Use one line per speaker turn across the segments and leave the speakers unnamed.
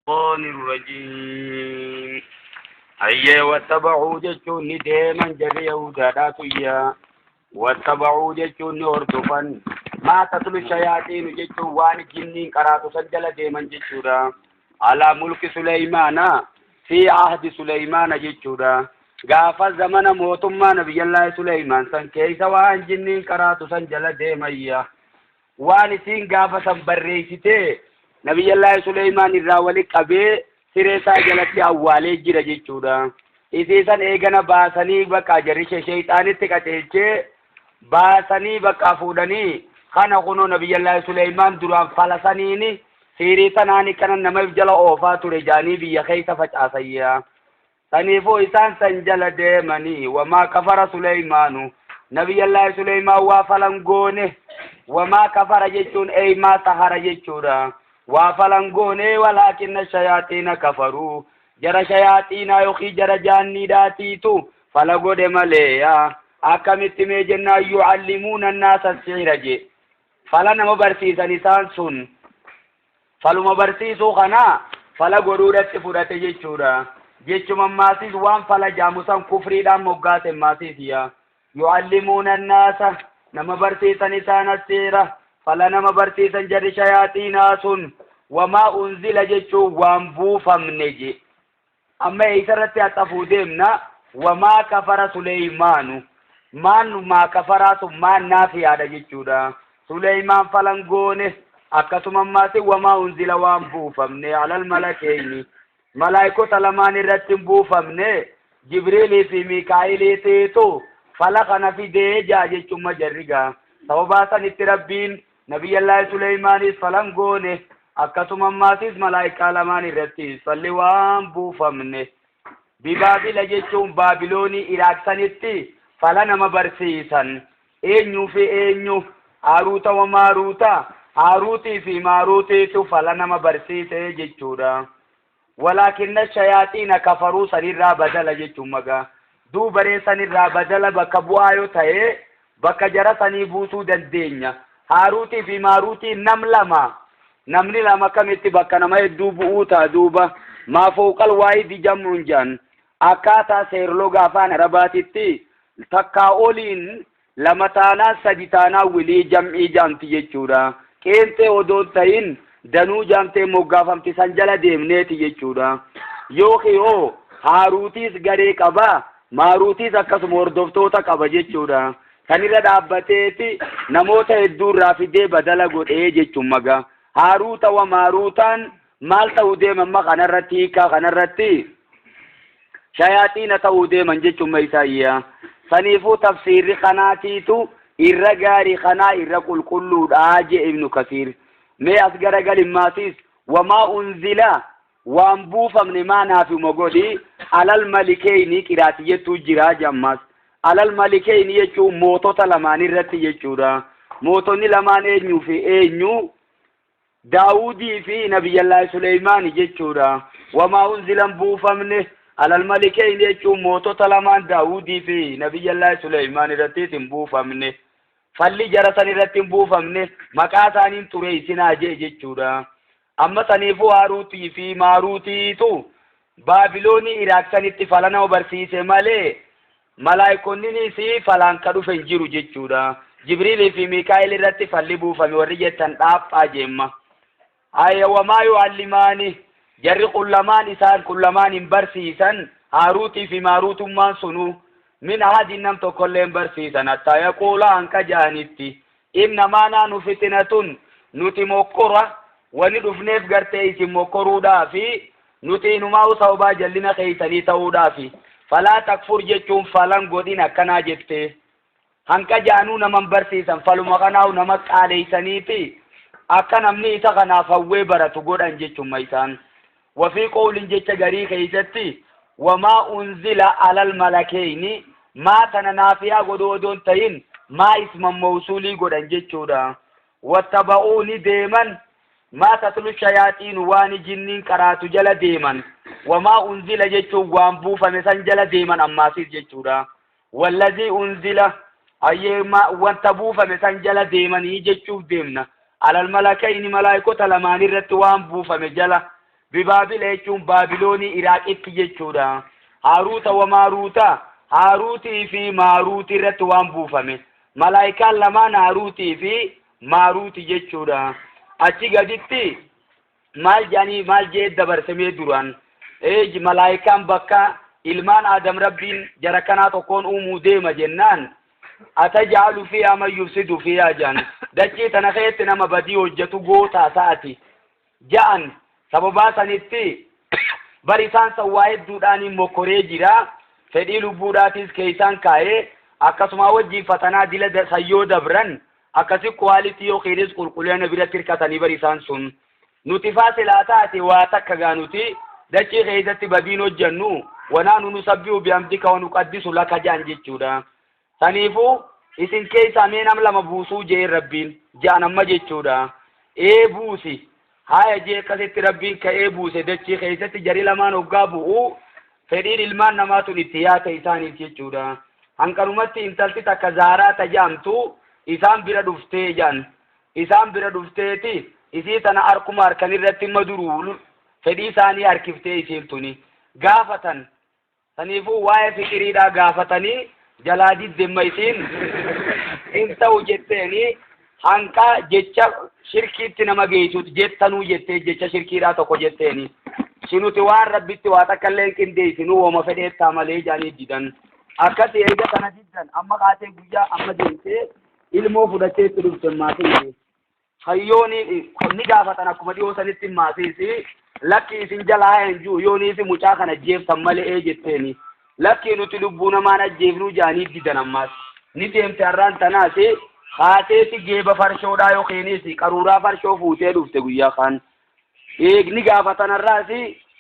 الشيطان الرجيم. أي واتبعوا جتشون ديما جري يهودا تيا واتبعوا جتشون هردفا ما تتلو الشياطين جتشون وان جنين قراتو سجل ديما جتشورا على ملك سليمان في عهد سليمان جتشورا gaafa zamana mootummaa nabiyyallaahi Suleymaan san keeysa waan jinniin qaraatu san jala deemayya. Waan isiin gaafa san barreessitee nabiyyallaahi Suleymaan irraa wali qabee siree isaa jalatti awwaalee jira jechuudha. Isii san eegana baasanii bakka jarri sheeyxaanitti qaceelchee baasanii bakka fuudhanii kana kunoo nabiyyallaahi Suleymaan duraan falasaniini siirii tanaani kana nama jala oofaa ture jaanii biyya keessa facaasayya. Saniifuu isaan san jala deemanii wamaa kafara Suleymaanu nabiyyallaahi Suleymaan waa falan goone wamaa kafara jechuun eeymaa sahara jechuudha. Waa falan goone walaakinna shayaaxiina kafaruu jara shayaaxiinaa yookiin jara jaanniidhaatiitu fala godhe malee akkamitti mee jennaan yucallimuuna annaasa sihira je fala nama barsiisan isaan sun faluma barsiisuu kana fala godhuudhatti fudhate jechuudha. Jechuma maasiis waan fala jaamu san kufriidhaan moggaase maasiis yaa yucallimuuna annaasa nama barsiisan isaan assihira fala nama barsiisan jarri shayaaxiinaa sun wamaa unzila jechuun waan buufamne je amma eeysarratti haxafuu deemna wamaa kafara Suleymaanu maan maa kafaraa sun maan naafiyaadha jechuudha. Suleymaan falan goone akkasuma ammaasi wamaa unzila waan buufamne alal malakeyni malaayikota lamaan irratti hin buufamne Jibriilii fi Miikaa'iliitiitu fala kana fidee jaa jechuun jarrigaa sababaa sanitti rabbiin nabiyyallaahi Suleymaanis falan goone akkasuma ammaasis malaayikaa lamaan irratti falli waan buufamne bibaabila jechuun baabiloonii Iraaq sanitti fala nama barsiisan eenyuu fi eenyu Haaruuta wa Maaruuta Haaruutii fi Maaruutiitu fala nama barsiise jechuudha. Walaakinna shayaaxiina kafaruu sanirraa badala jechuun magaa duubaree sanirraa badala bakka bu'aa yoo ta'e bakka jara sanii buusuu dandeenya. Haaruutii fi Maaruutii nam lama namni lama kamitti bakka nama hedduu bu'uu ta'a duuba maa fooqal waayidi jam'uun jedhan akkaataa seerloga afaan arabaatitti takkaa oliin lama taanaan sadi taanaan wilii jam'ii jaamti jechuudha. Qeenxee odoo ta'in danuu jaamtee moggaafamti san jala deemneeti jechuudha. Yookiin hoo Haaruutiis garee qaba Maaruutiis akkasuma hordoftoota qaba jechuudha. Sanirra dhaabbateeti namoota hedduu irraa fidee badala godhee jechuun magaa. Haaruuta wa Maaruutaan maal ta'uu deeman ma kanarratti hiikaa kanarratti shayaaxiina ta'uu deeman jechuun ma isaayyaa. Saniifuu tafsiirri kanaatiitu irra gaarii kanaa irra qulqulluudha jee Ibnu Kasiir. Mee as garagalimmaatiis wamaa unzila waan buufamne maa naafima godhi alal malikeyni qiraati jettuu jira jammas. Alal malikeyni jechuun mootota lamaan irratti jechuudha. Mootonni lamaan eenyuu fi eenyu Daawudii fi Nabiyyallaahi Suleymaani jechuudha. Wamaa unzilan buufamne alal malikeyni jechuun mootota lamaan Daawudii fi Nabiyyallaahi Suleymaan irrattis hin buufamne. Falli jara san irratti hin buufamne maqaa isaaniin xureessinaa jee jechuudha. Amma saniifuu Haaruutii fi Maaruutiitu Baabiloonii Iraaq sanitti fala nama barsiise malee malaayikonninis falaan ka dhufe hin jiru jechuudha. Jibriilii fi Miikaa'el irratti falli buufame warri jettan dhaaphaa jeemma. Ayya wamaa yu'allimaani jarri qullamaan isaan qullamaan hin barsiisan Haaruutii fi Maaruutummaan sunu min ahadin nam tokkollee hin barsiisan hattaa yaquula hanqa ja'anitti innamaa naanu fitinatun nuti mokkora wani dhufneef gartee isin mokkoruudhaafi nuti inumaa sababaa jallina keeysanii ta'uudhaafi falaa takfur jechuun falan godhin akkanaa jette hanqa jaanuu naman barsiisan faluma kanaa'u nama qaaleeysaniiti akka namni isa kanaaf hawwee baratu godhan jechuun isaan. Wafii qawlin jecha garii keeysatti wamaa unzila alal malakeyni maa tana naafiyaa godhu odoon ta'in maa isman mawsuulii godhan jechuudha. Wattaba'uu ni deeman maa tatlu shayaaxiinu waan jinniin qaraatu jala deeman wamaa unzila jechuun waan buufame san jala deeman ammaasiis jechuudha. Wallazii unzila ayyee wanta buufame san jala deemanii jechuuf deemna. Alal malakayni malaayikota lamaan irratti waan buufame jala Bibaabila jechuun Baabiloonii Iraaqitti jechuudha. Haaruuta wa Maaruuta, Haaruutii fi Maaruuti irratti waan buufame. Malaayikaan lamaan Haaruutii fi Maaruuti jechuudha. Achi gaditti maal jedhanii maal jedhee dabarsamee duraan malaayikaan bakka ilmaan Aadam Rabbiin jara kanaa tokkoon uumuu deema jennaan, atajaalu fiihaa man yufsidu fiihaa jedhan, dachii tana keessatti nama badii hojjetu gootaa sa'ati ja'an. Sababaa sanitti bar isaan san waa hedduudhaan mokkoree jira, fedhii lubbuudhaatis keessaan kaa'ee, akkasuma wajjiin fatanaa dila sayyoo dabran akkasi quality yookiinis qulqullina biratti hirkatanii. Bar isaan sun nuti faa silaa taate waa takka gaa nuti dachii keessatti badiin hojjennu, wanaanu nusabbihu bihamdika wa nuqaddisu laka ja'an jechuudha. Saniifuu isin keessaa mee nam lama buusuu jee Rabbiin ja'an amma jechuudha. Ee, buusi haya jee. Akkasitti Rabbiin ka'ee buuse dachii keessatti. Jari lamaan hoggaa bu'u fedhiin ilmaan namaatun itti yaata isaaniif jechuudha. Hanqanumatti intalti takka Zaaraa taja'amtu isaan bira dhuftee ja'an. Isaan bira dhufteeti isii tana harkuma harkan irratti maduruu fedhii isaanii harkiftee isiin tuni gaafatan. Saniifuu waa'ee fiqiriidhaa gaafatanii jalaa diddemma, isiin hin ta'u jetteeni, hanqa jecha shirkiitti nama geessuut jettanuu jettee, jecha shirkiidhaa tokko jetteeni. Sinuti waan Rabbitti waa takka illee hin qindeessinuu, wooma fedheettaa malee jedhanii didan. Akkasi erga kana diddan amma kaatee guyyaa amma deemtee ilmoo fudhattee itti dhufte maatiisi. Hayyooni ni gaafatan akkuma dhiyoo sanitti maatiisi, lakki isin jalaa hin jiru yoonii fi mucaa kana ajjeeftan malee jetteeni. Lakki nuti lubbuu namaan ajjeefnuu jedhanii didan ammaas. Ni deemte har'aan tanaas haateeti geeba farshoodhaa yookiinis qaruuraa farshoo fuutee dhufte guyyaa kaan. Eegni gaafatan har'aas,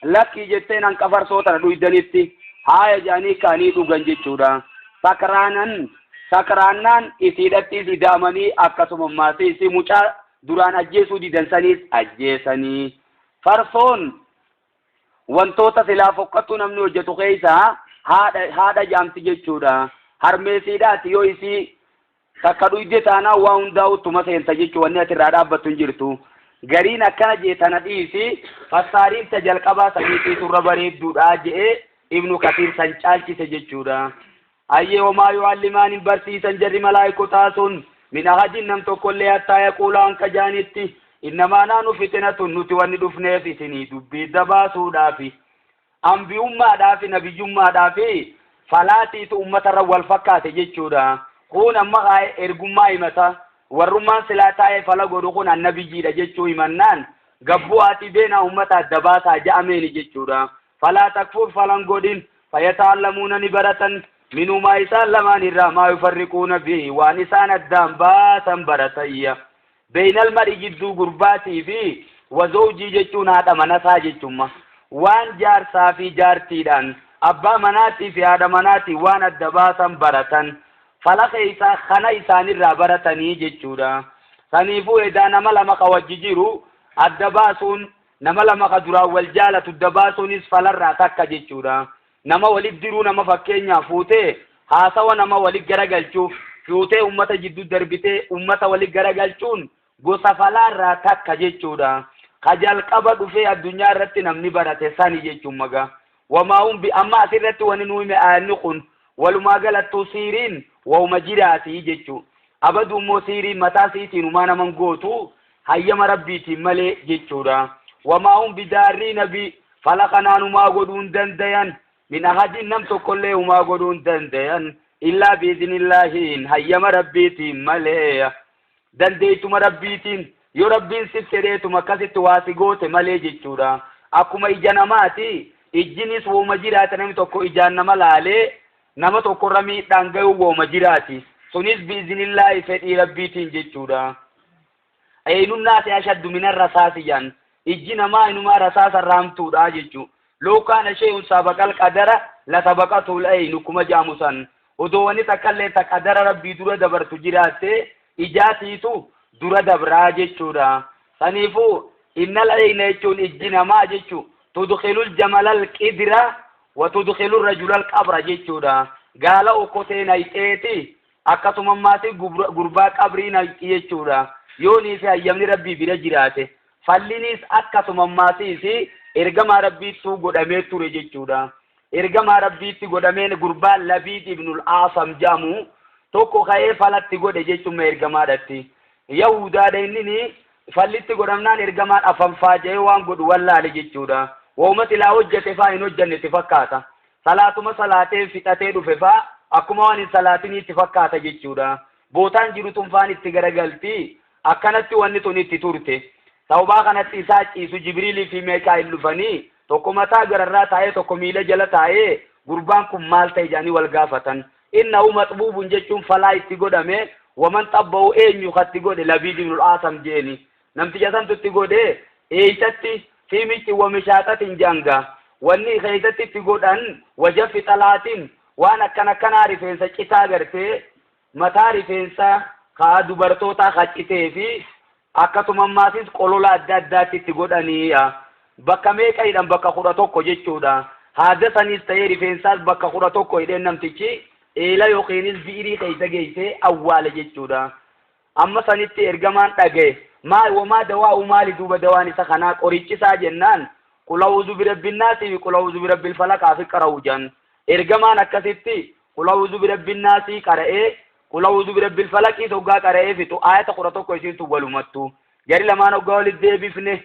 lakkii jetteen, hanqa farsoo tana dhuydanitti haaya jedhanii kaanii dhugan jechuudha. Sakraanan sakraannaan isiidhattis ida'amanii, akkasuma maasiis mucaa duraan ajjeesuu didan saniis ajjeesanii. Farsoon wantoota silaa fokkattuu namni hojjetu keessaa haadha jaamti jechuudha. Harmeesiidhaati yoo isii takka dhuyde taanaan waa hundaa uttuma seenta jechuu, wanni ati irraa dhaabbattu hin jirtu. Gariin akkana jee, tana dhiisi, fassaariin ta jalqabaa saniitii turra bareedduudha je'ee Ibnu Kasiir san caalchise jechuudha. Ayyee, wamaa yu'allimaan hin barsiisan jarri malaayikotaa sun min ahadin nam tokkollee hattaa yaquulaa hanqa jaanitti innamaa naanu fitnatun, nuti wanni dhufneef isinii dubbii dabaasuudhaafi, ambiyummaadhaafi nabiyyummaadhaafi falaatiitu ummatarra wal fakkaate jechuudha. Kun amma kaa'e ergummaa himata. Warrummaan silaa taa'ee fala godhu kun annabiyyiidha jechuu himannaan gabbu'aatii beenaa ummata adda baasaa ja'ameeni jechuudha. Falaa takfuur falan godhin, fayata'allamuuna ni baratan, minumaa isaan lamaan irraa, maa yufarriquuna bihi waan isaan addaan baasan baratayya. Beeynal mar'i jidduu gurbaatii fi wazowjii jechuun haadha manasaa jechuudha. Waan jaarsaa fi jaartiidhaan, abbaa manaatii fi haadha manaatii waan adda baasan baratan. Fala keessaa kana isaanirraa baratanii jechuudha. Saniifuu edaa nama lama ka wajji jiru adda baasuun, nama lama ka duraan wal jaalatu adda baasuunis falarraa takka jechuudha. Nama walit diruu, nama fakkeenyaaf fuutee haasawa nama walit garagalchuuf fuutee ummata jidduu darbitee ummata walit garagalchuun gosa falaarraa takka jechuudha. Ka jalqaba dhufee addunyaa irratti namni barate sani jechuun magaa. Wamaa hum bi amma asirratti wani nu hime aayanni kun walumaa galattuu siiriin wauma jiraatii jechuu. Abaduu immoo siiriin mataa siitiin humaa naman gootu hayyama Rabbiitiin malee jechuudha. Wamaa hum bidaarriina bi fala kanaan humaa godhuu hin dandayan. Min ahadin nam tokkollee humaa godhuu hin dandayan. Illaa biiznillaahiin hayyama Rabbiitiin malee. Dandeeytuma Rabbiitiin yoo Rabbiin si fedheetuma akkasitti waa si goote malee jechuudha. Akkuma ija namaati, ijjinis wooma jiraata, namni tokko ijaan nama laalee nama tokkorra miidhaan gayuu wooma jiraati. Sunis biiznillaahi fedhii Rabbiitiin jechuudha. Eenyumnaasi ashaddu minan rasaasi jedhan. Ijji namaa inumaa rasaasa raamtuudha jechuu. Loo kaana shay'un sabaqal qadara la sabaqatul aynu kuma jaamu san. Odoo wanni takkallee ta qadara Rabbii dura dabartu jiraatte ijaatiitu dura dabraa jechuudha. Saniifuu innal ayna jechuun ijji namaa jechuu tudkhilul jamalal qidra wa tudkhilur rajulal qabra jechuudha. Gaala okkotee nayxeeti akkasuma ammaas gurbaa qabrii nayxi jechuudha. Yoonii fi hayyamni Rabbii bira jiraate. Fallinis akkasuma ammaasiis Ergamaa Rabbiittuu godhamee ture jechuudha. Ergamaa Rabbiitti godhameen gurbaan Labiid ibnul Aasam jedhamu tokko ka'ee falatti godhe jechuun ergamaadhatti. Yahudaadha innini fallitti godhamnaan ergamaan afanfaaja'ee waan godhu wallaale jechuudha. Wooma silaa hojjete faa hin hojjanne itti fakkaata. Salaatuma salaatee fixatee dhufe faa akkuma waan hin salaatinii itti fakkaata jechuudha. Bootaan jiru tun faan itti garagalti. Akkanatti wanni tun itti turte. Sababaa kanatti isaa ciisu Jibriilii fi Meekaa'il dhufanii tokko mataa gararraa taa'ee tokko miila jala taa'ee gurbaan kun maal ta'e jedhanii wal gaafatan. Innahu maxbuubun jechuun falaa itti godhame waman xabba'u eenyu katti godhe Labiid ibnul Aasam jeeni. Namticha santu itti godhe eeysatti fi michi wa mishaaxatin janga. Wanni keeysatti itti godhan wajaffi xalaatin waan akkana akkanaa rifeensa citaa gartee mataa rifeensa kaa dubartootaa kaccitee fi akkasuma ammaasis qolola adda addaatti itti godhaniiya. Bakka meeqa hidhan bakka 11 jechuudha. Haada saniis ta'ee rifeensaas bakka 11 hidheen namtichi eela yookiinis bi'irii keessa geessee awwaale jechuudha. Amma sanitti ergamaan dhagaye maa wamaa dawaa'u maali duuba dawaan isa kanaa qorichisaa jennaan qul a'uuzu birabbinnaasii fi qul a'uuzu birabbil falaqaa fi qara'u jan. Ergamaan akkasitti qul a'uuzu birabbinnaasii qara'ee qul a'uuzu birabbil falaqii hoggaa qara'ee fixu aayata 11 isiin tun walumattu. Jari lamaan hoggaa walitti deebifne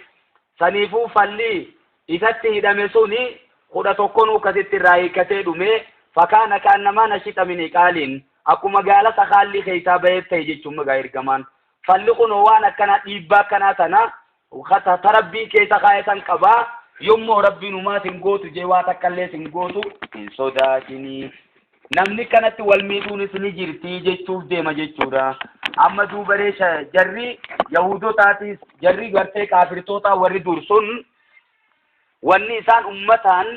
saniifuu falli isatti hidhame suni 11nuu akkasitti irraa hiikkatee dhume fakaana kaannamaa nashixa min iqaaliin akkuma gaala sakaallii keessaa bahee ta'e jechuun magaa ergamaan. Falli kunoo waan akkanaa dhiibbaa akkanaa tana ta rabbiin keessa kaa'e san qabaa yommoo rabbiin humaa sin gootu jee waa takkallee sin gootu hin sodaatinii. Namni kanatti wal miidhuunis ni jirti jechuuf deema jechuudha. Amma duubaree jarri Yahudotaatis jarri gartee kaafirtootaa warri dur sun wanni isaan ummataan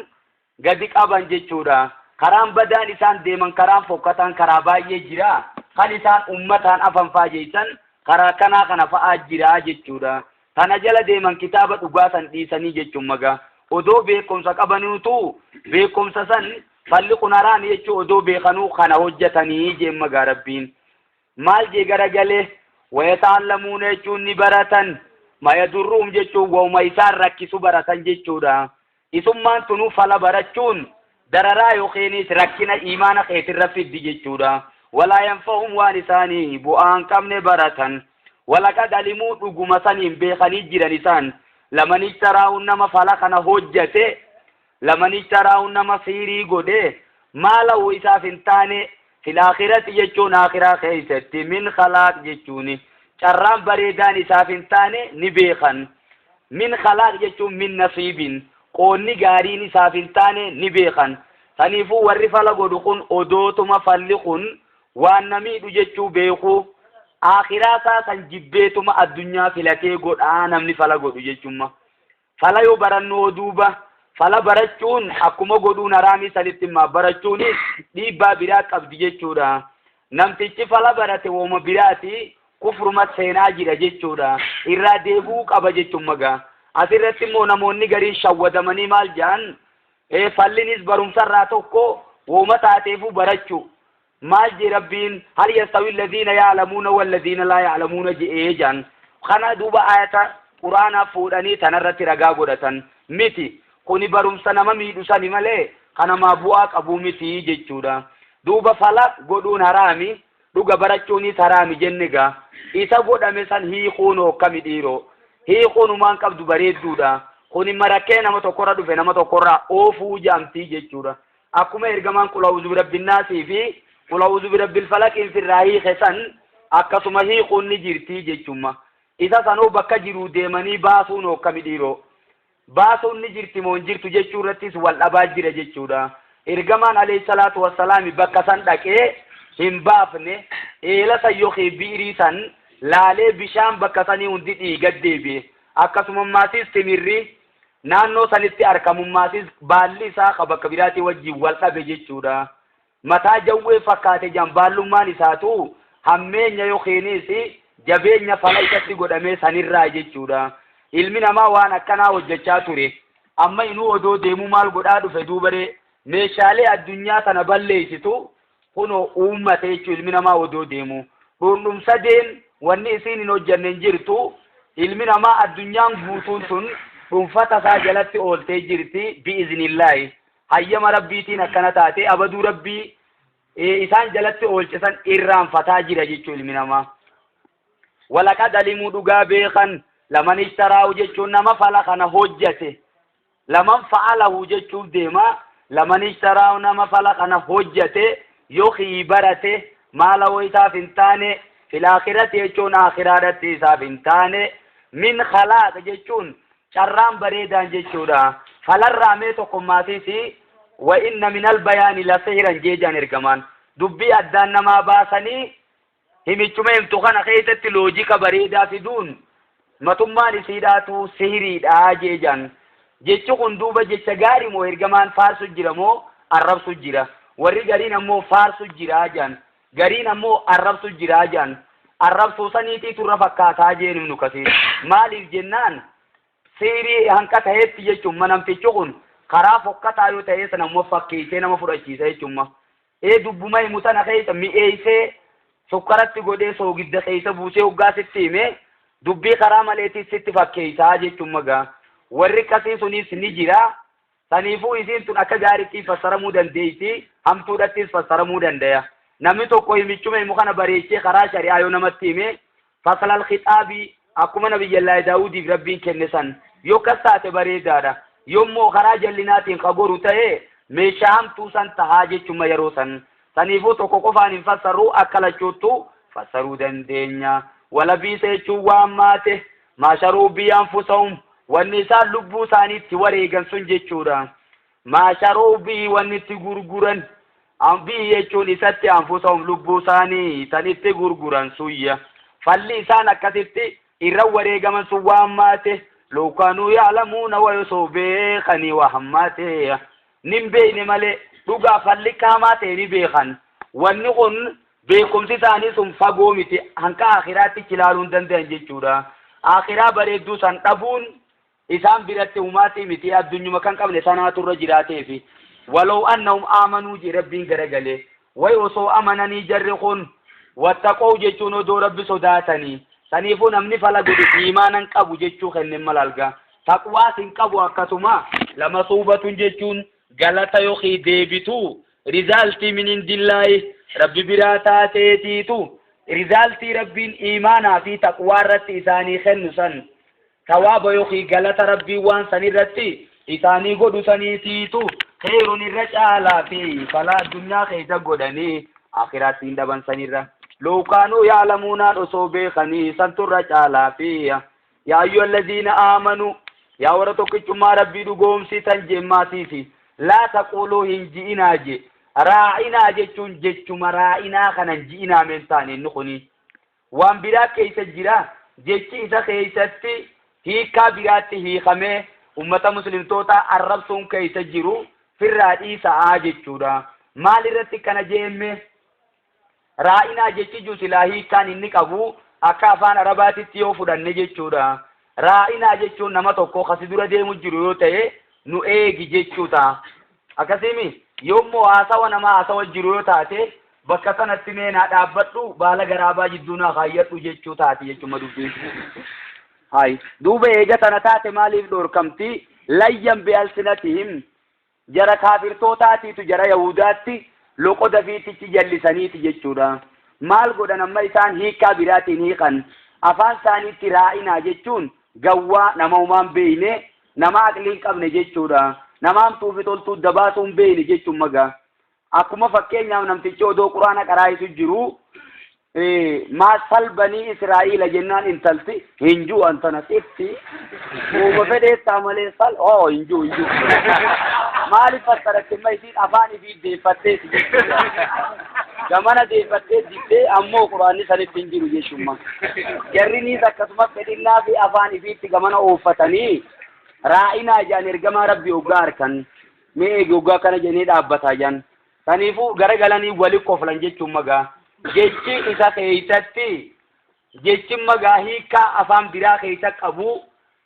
gadi qaban jechuudha. Karaan badaan isaan deeman karaan fokkataan karaa baay'ee jira. Kan isaan ummataan afan faajeessan karaa kanaa kana fa'aa jira jechuudha. Tana jala deeman kitaaba dhugaa san dhiisanii jechuun magaa. Odoo beekumsa qabanuutu beekumsa san falli kun haraami jechuu odoo beekanuu kana hojjetanii jeen magaa rabbiin. Maal jee garagalee wayata'allamuuna jechuun ni baratan. Mayadurruum jechuun wauma isaan rakkisu baratan jechuudha. Isummaan tunuu fala barachuun dararaa yookiinis rakkina imaana keetirra fiddi jechuudha. Walaa yanfa'um waan isaanii bu'aan qabne baratan. Walaqad alimuu dhuguma saniin beekanii jiran isaan. Lamanicha nama fala kana hojjate lamanicha nama siirii godhe maalahu isaaf hin taane fil aakhirati jechuun aakhiraa keessatti min khalaaq jechuuni carraan bareedaan isaaf hin taane ni beekan. Min khalaaq jechuun min nasiibin qoonni gaariin isaaf hin taane ni beekan. Saniifuu warri fala godhu kun odootuma falli kun waan namiidhu jechuu beeku aakhiraa isaa san jibbeetuma addunyaa filatee godhaa namni fala godhu jechuudha. Fala yoo barannu duuba fala barachuun akkuma godhuun haraamii sanitti immaa barachuunis dhiibbaa biraa qabdi jechuudha. Namtichi fala barate wooma biraati kufruma seenaa jira jechuudha. Irraa deebi'uu qaba jechuun magaa. Asirratti immoo namoonni gariin shawwadamanii maal jedhan fallinis barumsarraa tokko wooma taateefuu barachuu. Maal jee rabbiin hal yastawi alladhiina ya'lamuuna walladhiina laa ya'lamuuna je'ee jedhan. Kana duuba ayata quraanaa fuudhanii tanarratti ragaa godhatan miti. Kuni barumsa nama miidhu sani malee kanamaa bu'aa qabu miti jechuudha. Duuba fala godhuun haraami dhuga barachuunis haraami jenne gaa. Isa godhame san hiikuun hokkami dhiiroo. Hiikuun humaan qabdu bareedduudha. Kuni marakkee nama tokkorra dhufe nama tokkorraa oofuu jaamtii jechuudha. Akkuma ergamaan qul a'uuzu birabbinnaasii fi qul a'uuzu birabbil falaqiin firraa hiike san akkasuma hiikuun ni jirti jechuudha. Isa sanuu bakka jiruu deemanii baasuun hokkami dhiiroo. Baasuun ni jirti moo hin jirtu jechuu irrattis wal dhabaa jira jechuudha. Ergamaan alayhi salaatu wassalaami bakka san dhaqee hin baafne eela san yookiin bi'irii san laalee bishaan bakka sanii hundi dhiiga deebi'e. Akkasuma maasis timirri naannoo sanitti argamummaasis baalli isaa ka bakka biraatii wajjin wal dhabe jechuudha. Mataa jawwee fakkaate jaan baallummaan isaatu hammeenya yookiinis jabeenya fala isatti godhamee sanirraa jechuudha. Ilmi namaa waan akkanaa hojjechaa ture. Amma inuu odoo deemuu maal godhaa dhufe duubaree meeshaalee addunyaa tana balleessitu kunoo uummate jechuu ilmi namaa odoo deemu. Dhundhumsadeen wanni isiin hin hojjanne hin jirtu. Ilmi namaa addunyaan guutuun tun Dhunfata isaa jalatti ooltee jirti bi'iznillaahi. Hayyama Rabbiitiin akkana taate abaduu Rabbii isaan jalatti oolche san irraanfataa jira jechuu ilmi namaa. Walaqad alimuu dhugaa beekan laman ishtaraa'u jechuun nama fala kana hojjate. Laman fa'alahu jechuuf deema. Laman ishtaraa'u nama fala kana hojjate yookiin barate maala woo isaaf hin taane fil aakhirati jechuun aakhiraadhatti isaaf hin taane min khalaaq jechuun carraan bareedaan jechuudha. Falarraa mee tokkummaatiisi wa inna minal bayaani la sihran jeejaan ergamaan dubbii addaan namaa baasanii himichuma himtu kana keessatti loojika bareedaa fiduun matummaan isiidhaatu sihiriidha jeejaan. Jechi kun duuba jecha gaarii moo ergamaan faarsu jira moo arrabsu jira? Warri gariin ammoo faarsu jira jaan. Gariin ammoo arrabsu jira jaan. Arrabsuu saniitii turra fakkaataa jeen Ibnu Kasiir. Maaliif jennaan sihirii hanqa ta'etti jechuun namtichi kun karaa fokkataa yoo ta'ee sana immoo fakkeessee nama fudhachiisa jechuun. Ee dubbuma himu tana keessa mi'eessee sukkaratti godhee soogidda keessa buusee hoggaa sitti hime dubbii karaa maleetis sitti fakkeessaa jechuun magaa. Warri akkasii sunis ni jira. Saniifuu isiin tun akka gaariitti fassaramuu dandeessi, hamtuudhattis fassaramuu dandaya. Namni tokko himichuma himu kana bareechee karaa shari'aa yoo namatti hime faslal khixaabii akkuma nabiyyallaahi Daawudiif Rabbiin kenne san yoo akkas taate bareedaadha. Yommuu karaa jallinaatiin ka goru ta'e meeshaa hamtuu san tahaa jechuma yeroo san. Saniifuu tokko qofaan hin fassarru akka lachuuttu fassaruu dandeenya. Walabiisa jechuun waan maate maasharuu biyaan fusahum wanni isaan lubbuu isaaniitti wareegan sun jechuudha. Maasharuu bii wanni itti gurguran bii jechuun isatti anfusahum lubbuu isaanii tan itti gurguran suyya. Falli isaan akkasitti irra wareegaman sun waan maate lookaanuu yaalamuuna wayosoo beekanii waa hammaate. Nin beekne malee dhugaa falli kaamaa ta'e ni beekan. Wanni kun beekumsi isaanii sun fagoo miti hanqa akhiraatti ilaaluu hin danda'an jechuudha. Akhiraa bareedduu san dhabuun isaan biratti humaatii miti addunyuma kan qabne sanaatu irra jiraateefi. Walaw annahum aamanuu jee Rabbiin garagalee. Way osoo amananii jarri kun wattaqoo jechuun odoo Rabbi sodaatanii. Saniifuu namni fala godhu iimaanan qabu jechuu kenne malalgaa. Taqwaas hin qabu akkasuma lama suubatun jechuun galata yookiin deebitu rizaaltii min indillaahi Rabbi biraa taateetiitu rizaaltii Rabbiin iimaanaa fi taqwaa irratti isaanii kennu san tawaaba yookiin galata Rabbii waan san irratti isaanii godhu saniitiitu kheerun irra caalaa fi fala addunyaa keessa godhanii akhiraatti hin dhaban sanirra. Lookaanuu yaalamuunaan osoo beekanii santu irra caalaa fi yaa ayyuha alladhiina aamanuu yaa warra tokkichummaa Rabbii dhugoomsitan jemmaatiifi laa taquuluu hin ji'inaa je raa'inaa jechuun jechuma raa'inaa kanan ji'inaa meen taane inni kuni waan biraa keessa jira jechi isa keessatti hiikaa biraatti hiikamee ummata muslimtoota arrabsuun keessa jiru firraa dhiisa'aa jechuudha. Maal irratti kana jeemme raa'inaa jechi jiru silaa hiikaan inni qabu akka afaan arabaatitti yoo fudhanne jechuudha. Raa'inaa jechuun nama tokko kasi dura deemu jiru yoo ta'e nu eegi jechuu ta'a. Akkasiimi yommuu haasawa nama haasawa jiru yoo taate bakka sanatti mee naa dhaabbadhu baala garaabaa jidduu naa kaayyadhu jechuu taati jechuudha dubbiin. Hayi duuba eega tana taate maaliif dhoorkamti layyan bi'alsinatihim jara kaafirtootaatiitu jara yahudaatti loqoda fiitichi jallisaniiti jechuudha. Maal godhan amma isaan hiikaa biraatiin hiikan afaan isaaniitti raa'inaa jechuun gawwaa nama humaan beeyne nama aqlii hin qabne jechuudha. Nama hamtuu fi toltuu dabaasuu hin beeyne jechuun magaa. Akkuma fakkeenyaaf namtichi odoo quraana qaraa'itu jiru maa salbanii Israa'iila jennaan intalti hin jiru antana xitti uuma fedheettaa malee sal oo hin jiru hin jiru. Maaliif fassaratti amma isiin afaan ifii deeffatteeti jechuudha. Gamana deeffattee diddee ammoo quraanni sanitti hin jiru jechuudha. Jarriniis akkasuma fedhinnaa fi afaan ifiitti gamana ooffatanii raa'inaa jedhan ergamaa Rabbii hoggaa harkan mee eegi hoggaa kana jedhanii dhaabbataa jedhan. Saniifuu garagalanii wali koflan jechuun magaa. Jechi isa keessatti jechi magaa hiikaa afaan biraa keessa qabu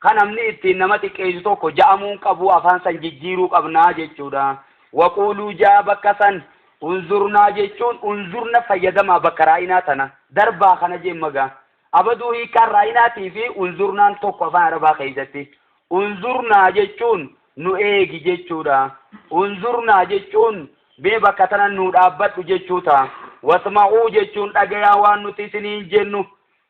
kan namni ittiin nama xiqqeessu tokko ja'amuun qabu afaan san jijjiiruu qabnaa jechuudha. Waquuluu jaa bakka san unzurnaa jechuun unzurna fayyadamaa bakka raa'inaa tana darbaa kana jeen magaa. Abaduu hiikaan raa'inaatii fi unzurnaan tokko afaan arabaa keessatti. Unzurnaa jechuun nu eegi jechuudha. Unzurnaa jechuun mee bakka tana nuu dhaabbadhu jechuu ta'a. Wasma'uu jechuun dhagayaa waan nuti isiniin jennu.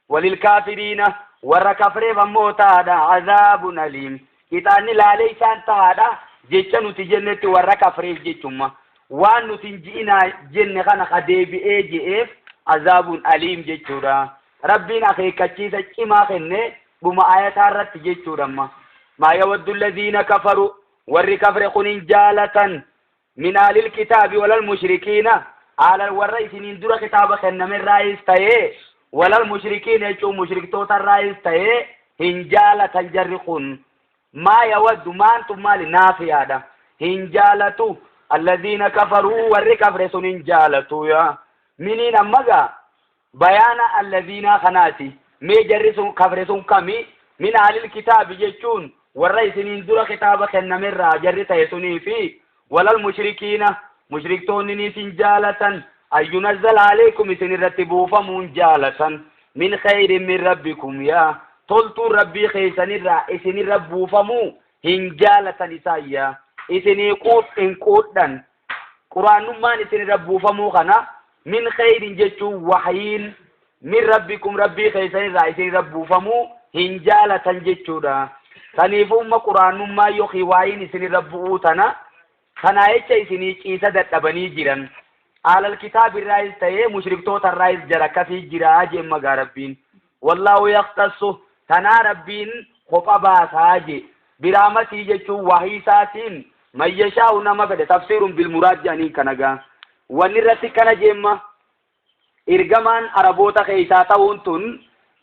Walilkaafiriina warra kafreef ammoo tahaadha azaabun aliim. Qixaanni laalee isaan tahaadha jecha nuti jennetti warra kafreef jechumma. Waan nuti hin ji'inaa jenne kana ka deebi'ee je'eef azaabun aliim jechuudha. Rabbiin akeekkachiisa cimaa kenne dhuma ayataa irratti jechuudha amma. Maa yawaddu alladhiina kafaru warri kafre kun hin jaalatan min aalil kitaabi walal mushrikiina aalal warra isiniin dura kitaaba kennamerraayis ta'ee walal mushrikiina jechuun mushriktootarraayis ta'ee hin jaalatan jarri kun maa yawaddu maantu maali naafiyaadha hin jaalatu alladhiina kafaruu warri kafre sun hin jaalatu yaa miniin amma gaa bayaana alladhiinaa kanaati mee jarri sun kafre sun kami min aalil kitaabi jechuun warra isiniin dura kitaaba kennamerraa jarri ta'e sunii fi walal mushrikiina mushriktoonni isin jaalatan an yunazzala alaykum isin irratti buufamuun jaalatan min khayrin min rabbikum yaa toltuun rabbii keessanirraa isinirra buufamuu hin jaalatan isaan yaa isinii quud hin quudhan quraanummaan isinirra buufamuu kana min khayrin jechuun wahyiin min rabbikum rabbii keessanirraa isinirra buufamuu hin jaalatan jechuudha. Saniifuu umma quraanummaa yookiin waayiin isinirra bu'uu tana kanaa jecha isinii ciisa dadhabanii jiran. Aalal kitaabirraayis ta'ee mushriktootarraayis jara akkasii jira jeen magaa rabbiin. Wallaahu yaqtassu tanaa rabbiin kopha baasaa je. Biraamatii jechuun wahii isaatiin man yashaa'u nama fedhe tafsiirun bilmuraad jedhaniin kana gaa. Wanni irratti kana jeemma ergamaan Araboota keessaa ta'uun tun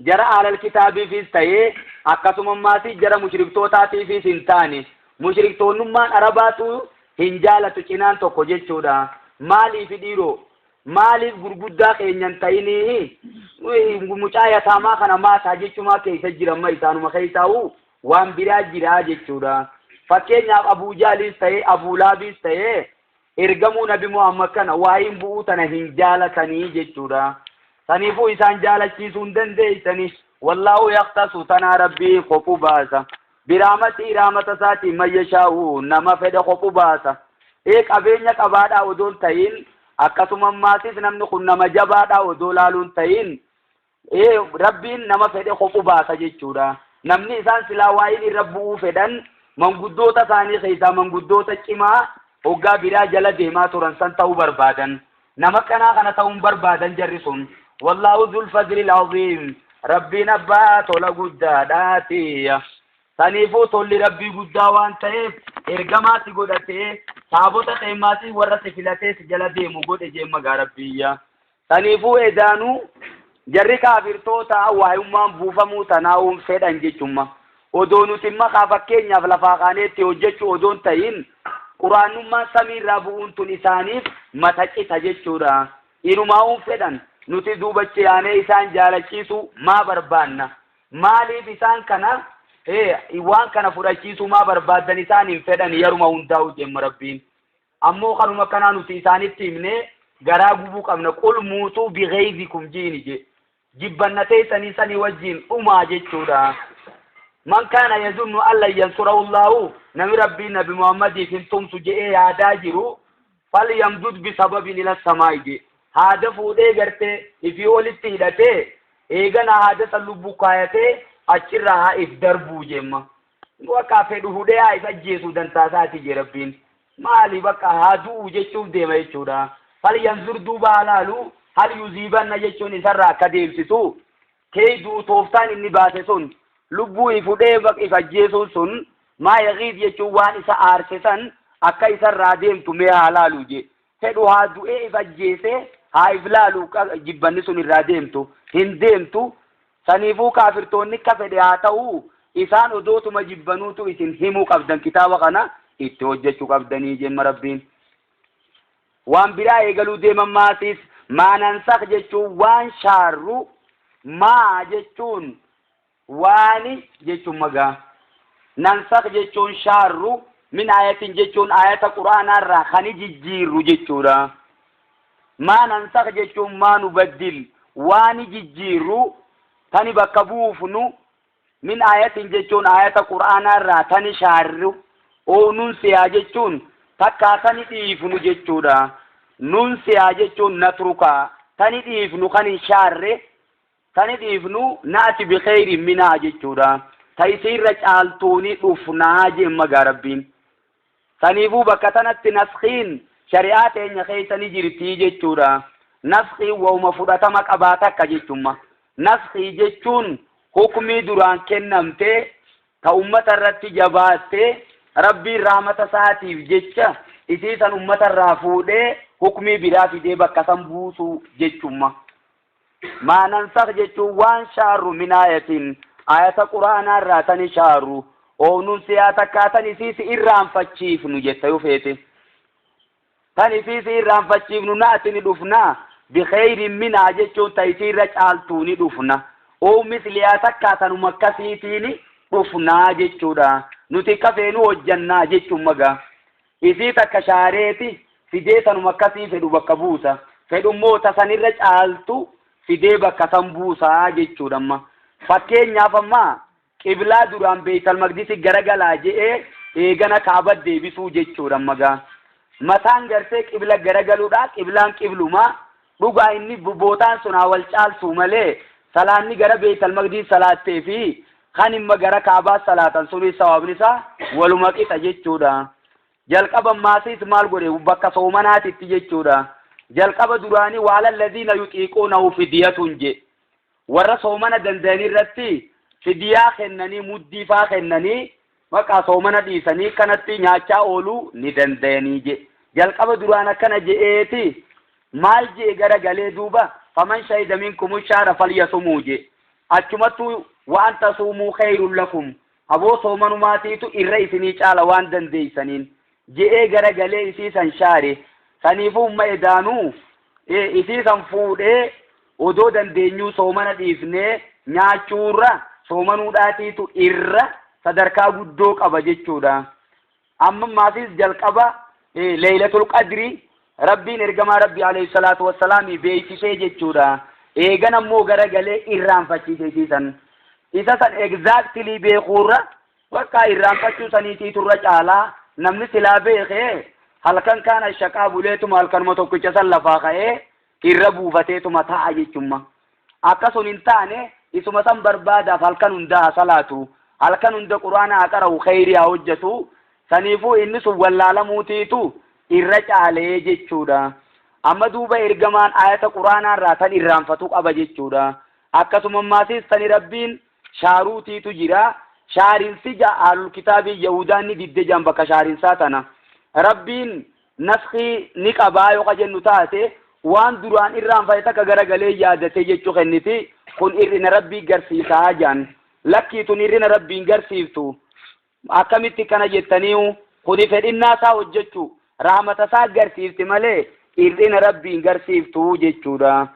jara aalal kitaabiifis ta'ee akkasuma maatii jara mushriktootaatiifis hin taane mushriktoonnummaan Arabaatu hin jaalatu cinaan tokko jechuudha. Maaliif dhiiroo maaliif gurguddaa keenyan ta'inii mucaa yataamaa kana maataa jechumaa keessa jiran isaanuma keessaa'u waan biraa jiraa jechuudha. Fakkeenyaaf Abuu Jaaliis ta'ee Abuu Laabiis ta'ee ergamuu Nabi Muhammad kana waayin bu'uu tana hin jaalatanii jechuudha. Saniifuu isaan jaalachiisuu hin dandeessani. Wallaahu yaqtasu tanaa rabbii kophuu baasa. Biraamatii raamata isaatiin man yashaa'u nama fedhe kophuu baasa. Ee qabeenya qabaadhaa odoo hin ta'in akkasuma maatis namni kun nama jabaadhaa odoo laaluu hin ta'in ee rabbiin nama fedhe kophuu baasa jechuudha. Namni isaan silaa waayin irra bu'uu fedhan manguddoota isaanii keessaa manguddoota cimaa hoggaa biraa jala deemaa turan san ta'uu barbaadan. Nama kanaa kana ta'uun barbaadan jarri sun. Wallaahu zul fadlil aziim. Rabbiin abbaa tola guddaadhaati. Saniifuu tolli rabbii guddaa waan ta'eef ergamaatti godhatee saabota qeemmaatii warra si filatee si jala deemu godhe jeen magaa rabbiyya. Saniifuu edaanuu jarri kaafirtoota waayummaan buufamuu tanaa'uun fedhan jechumma. Odoo nuti maqaa fakkeenyaaf lafaa kaaneetti hojjechuu odoon ta'in quraanummaan samiirraa bu'uun tun isaaniif mata cita jechuudha. Inumaa'uun fedhan nuti duubachi yaanee isaan jaalachiisuu maa barbaanna? Maaliif isaan kana waan kana fudhachiisuu maa barbaaddan isaan hin fedhan yeruma hundaa'u jemma rabbiin. Ammoo kanuma kanaa nuti isaanitti himnee garaa gubuu qabna qul muutuu bighayzikum jiini je. Jibbanna teessanii sanii wajjin dhumaa jechuudha. Man kaana yazunnu an lan yansurahu Allahu nami rabbiin nabi Muhammadiif hin tumsu je'ee yaadaa jiru falyamdud bisababin ila samaa'i je. Haada fuudhee gartee ifii olitti hidhatee eegana haada san lubbuu kaayatee achirraa haa if darbuu jemma. Bakka fedhu hudhee haa if ajjeesuu dantaa isaati je rabbiin. Maali bakka haa du'u jechuuf deema jechuudha. Falyanzur duuba haa laalu hal yuziibanna jechuun isarraa akka deemsisu keeyduu tooftaan inni baase sun lubbuu if hudhee if ajjeesuun sun maa yagiid jechuun waan isa aarse san akka isarraa deemtu mee haa laalu je. Fedhu haa du'ee if ajjeesee haa if laalu jibbanni sun irraa deemtu hin deemtu. Saniifuu kaafirtoonni akka fedhe haa ta'u isaan odootuma jibbanuutu isin himuu qabdan kitaaba kana itti hojjechuu qabdanii jemma rabbiin. Waan biraa eegaluu deeman maasiis maa nansak jechuun waan shaarru maa jechuun waani jechuun magaa. Nansak jechuun shaarru min ayatin jechuun ayata quraanaarraa kan jijjiirru jechuudha. Maa nansak jechuun maa nubaddil waani jijjiirru tani bakka buufnu Min aayatin jechuun aayata qur'aanaa irraa tani shaarru, oo nunsiyaa jechuun takkaa tani dhiifnu jechuudha. Nunsiyaa jechuun natrukaa tani dhiifnu kan hin shaarre tani dhiifnu na'ati bikheyrin minhaa jechuudha. Ta isiirra caaltuuni dhufnaa jemma gaa Rabbiin. Saniifuu bakka tanatti naskhiin shari'aa teenya keessa ni jirtii jechuudha. Naskhiin wahuma fudhatama qabaa takka jechumma. Naskhii jechuun hukmii duraan kennamte ta ummata irratti jabaatte Rabbiin rahmata isaatiif jecha isii san ummata irraa fuudhee hukmii biraa fidee bakka san buusuu jechumma. Maa nansakh jechuun waan shaarru min aayatin aayata qur'aanaa irraa tani shaarru ow nunsihaa takkaa tan isii si irraanfachiifnu jetta yoo feete tan isii si irraanfachiifnu na'ati ni dhufna bikheyrin minhaa jechuun ta isii irra caaltuu ni dhufna ow mislihaa takkaa tanuma akkasiitiini dhufnaa jechuudha nuti akka feenu hojjannaa jechuun magaa Isii takka shaareeti fidee tanuma akkasii fedhu bakka buusa. Fedhu immoo ta sanirra caaltu fidee bakka san buusa jechuudha amma. Fakkeenyaaf amma qiblaa duraan Beeytal Maqdisi garagalaa je'ee eegana Kaaba deebisuu jechuudha amma gaa. Mataan gartee qibla garagaluudha, qiblaan qibluma. Dhugaa inni bootaan sun haa wal caaltuu malee salaanni gara Beeytal Maqdis salaattee fi kan imma gara Kaabaa salaatan sunis sawaabni isaa waluma qixa jechuudha. Jalqaba maasiis maal godhe bakka soomanaatitti jechuudha. Jalqaba duraanii waala alladhiina yuxiiquunahu fidiyatun je. Warra soomana danda'an irratti fidiyaa kennanii muddii faa kennanii maqaa soomana dhiisanii kanatti nyaachaa ooluu ni danda'anii je. Jalqaba duraan akkana je'eeti maal je'e gara galee duuba faman shahida minkumu shahra falyasumuu je. Achumattuu wa an tasuumuu khayrun lakum aboo soomanumaatiitu irra isinii caala waan dandeeysaniin je'ee gara galee isii san shaare. Saniifuu umma edaanuu isii san fuudhee odoo dandeenyuu soomana dhiifnee nyaachuurra soomanuudhaatiitu irra sadarkaa guddoo qaba jechuudha. Amma maasis jalqaba Leeylatul Qadri Rabbiin ergamaa Rabbi alayhi salaatu wassalaamii beeksisee jechuudha. Eegan ammoo gara galee irraanfachiise isii san. Isa san exactly beekuurra bakka irraanfachuu saniitiitu irra caalaa namni silaa beekee halkan kaan ashaqaa buleetuma halkanuma tokkicha san lafaa ka'ee irra buufateetuma ta'a jechumma. Akka sun hin taane isuma san barbaadaaf halkan hundaa haa salaatu, halkan hunda qur'aana haa qara'u, kheyrii haa hojjatu. Saniifuu inni sun wallaalamuutiitu irra caalee jechuudha. Amma duuba ergamaan aayata qur'aanaa irraa tan irraanfatu qaba jechuudha. Akkasuma ammaasiis tani Rabbiin shaaruutiitu jira. Shaarinsi ja ahlul kitaabii Yahudaan ni didde jaan bakka shaarinsaa tana. Rabbiin Naskhii ni qabaa yoo ka jennu taate waan duraan irraanfate takka gara galee yaadate jechuu kenniti kun ir'ina Rabbii garsiisaa jaan. Lakkii tun ir'ina Rabbii hin garsiiftu. Akkamitti kana jettaniihu kuni fedhinnaa isaa hojjechuu rahmata isaa garsiifti malee ir'ina Rabbii hin garsiiftu jechuudha.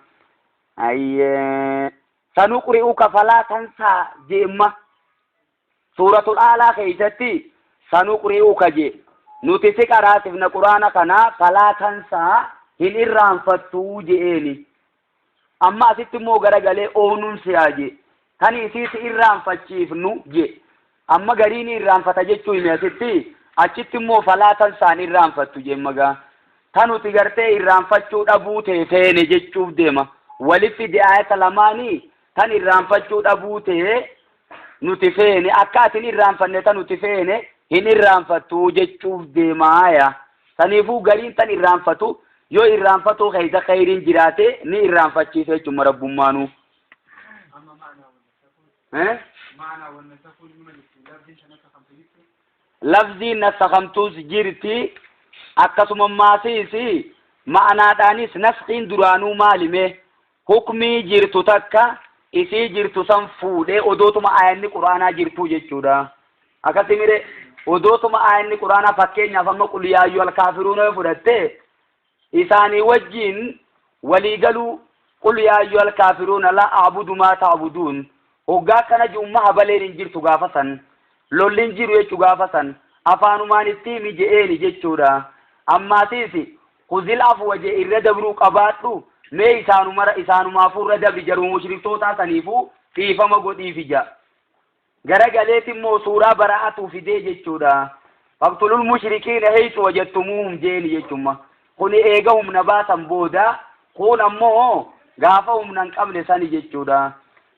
Ayyee. Sanuqri'uka falaa tansaa jeemma. Suuratul A'laa keessatti sanuqri'uka je nuti si qaraasifna quraana kana falaa tansaa hin irraanfattuu je'eeni. Amma asitti immoo garagalee oonuun si'aa je tani isii si irraanfachiifnu je. Amma garii ni irraanfata jechuu hime asitti achitti immoo falaa tansaan irraanfattu je magaa. Ta nuti gartee irraanfachuu dhabuu tee feene jechuuf deema. Walitti di'aayata lamaanii tan irraanfachuu dhabuu tee nuti feene akka ati hin irraanfanne ta nuti feene hin irraanfattu jechuuf deemaaya. Saniifuu gariin tan irraanfatu yoo irraanfatuu keessa kheyriin jiraate ni irraanfachiisa jechuudha rabbummaanuu.
Amma ma'anaa wanna sakuun
Eh?
ma'anaa wanna sakuun nima jirti lafziin sana akka kamtu jirtu.
Lafziin nasakhamtuus jirti akkasuma maasiis ma'anaadhaanis naskhiin duraanuu maalime Hukmii jirtu takka isii jirtu san fuudhee odootuma aayanni qur'aanaa jirtuu jechuudha. Akkasi mire odootuma aayanni qur'aanaa fakkeenyaaf amma qul yaa ayyuhal kaafiruuna yoo fudhatte isaanii wajjiin walii galuu qul yaa ayyuhal kaafiruuna laa a'budu maa ta'buduun hoggaa akkana ji'umma habaleen hin jirtu gaafa san lolli hin jiru jechuu gaafa san afaanumaan itti himi je'eeni jechuudha. Ammaasiis Khuzil afwa jee irra dabruu qabaadhu mee isaanumara isaanumaafuu irra dabri jaruma mushriktootaa saniifuu dhiifama godhiifi ja. Garagaleeti immoo suuraa Baraa'atu fidee jechuudha. Faqtulul mushrikiina haythu wajadtumuuhum jeeni jechumma. Kuni eega humna baasan booda, kun ammoo gaafa humna hin qabne sani jechuudha.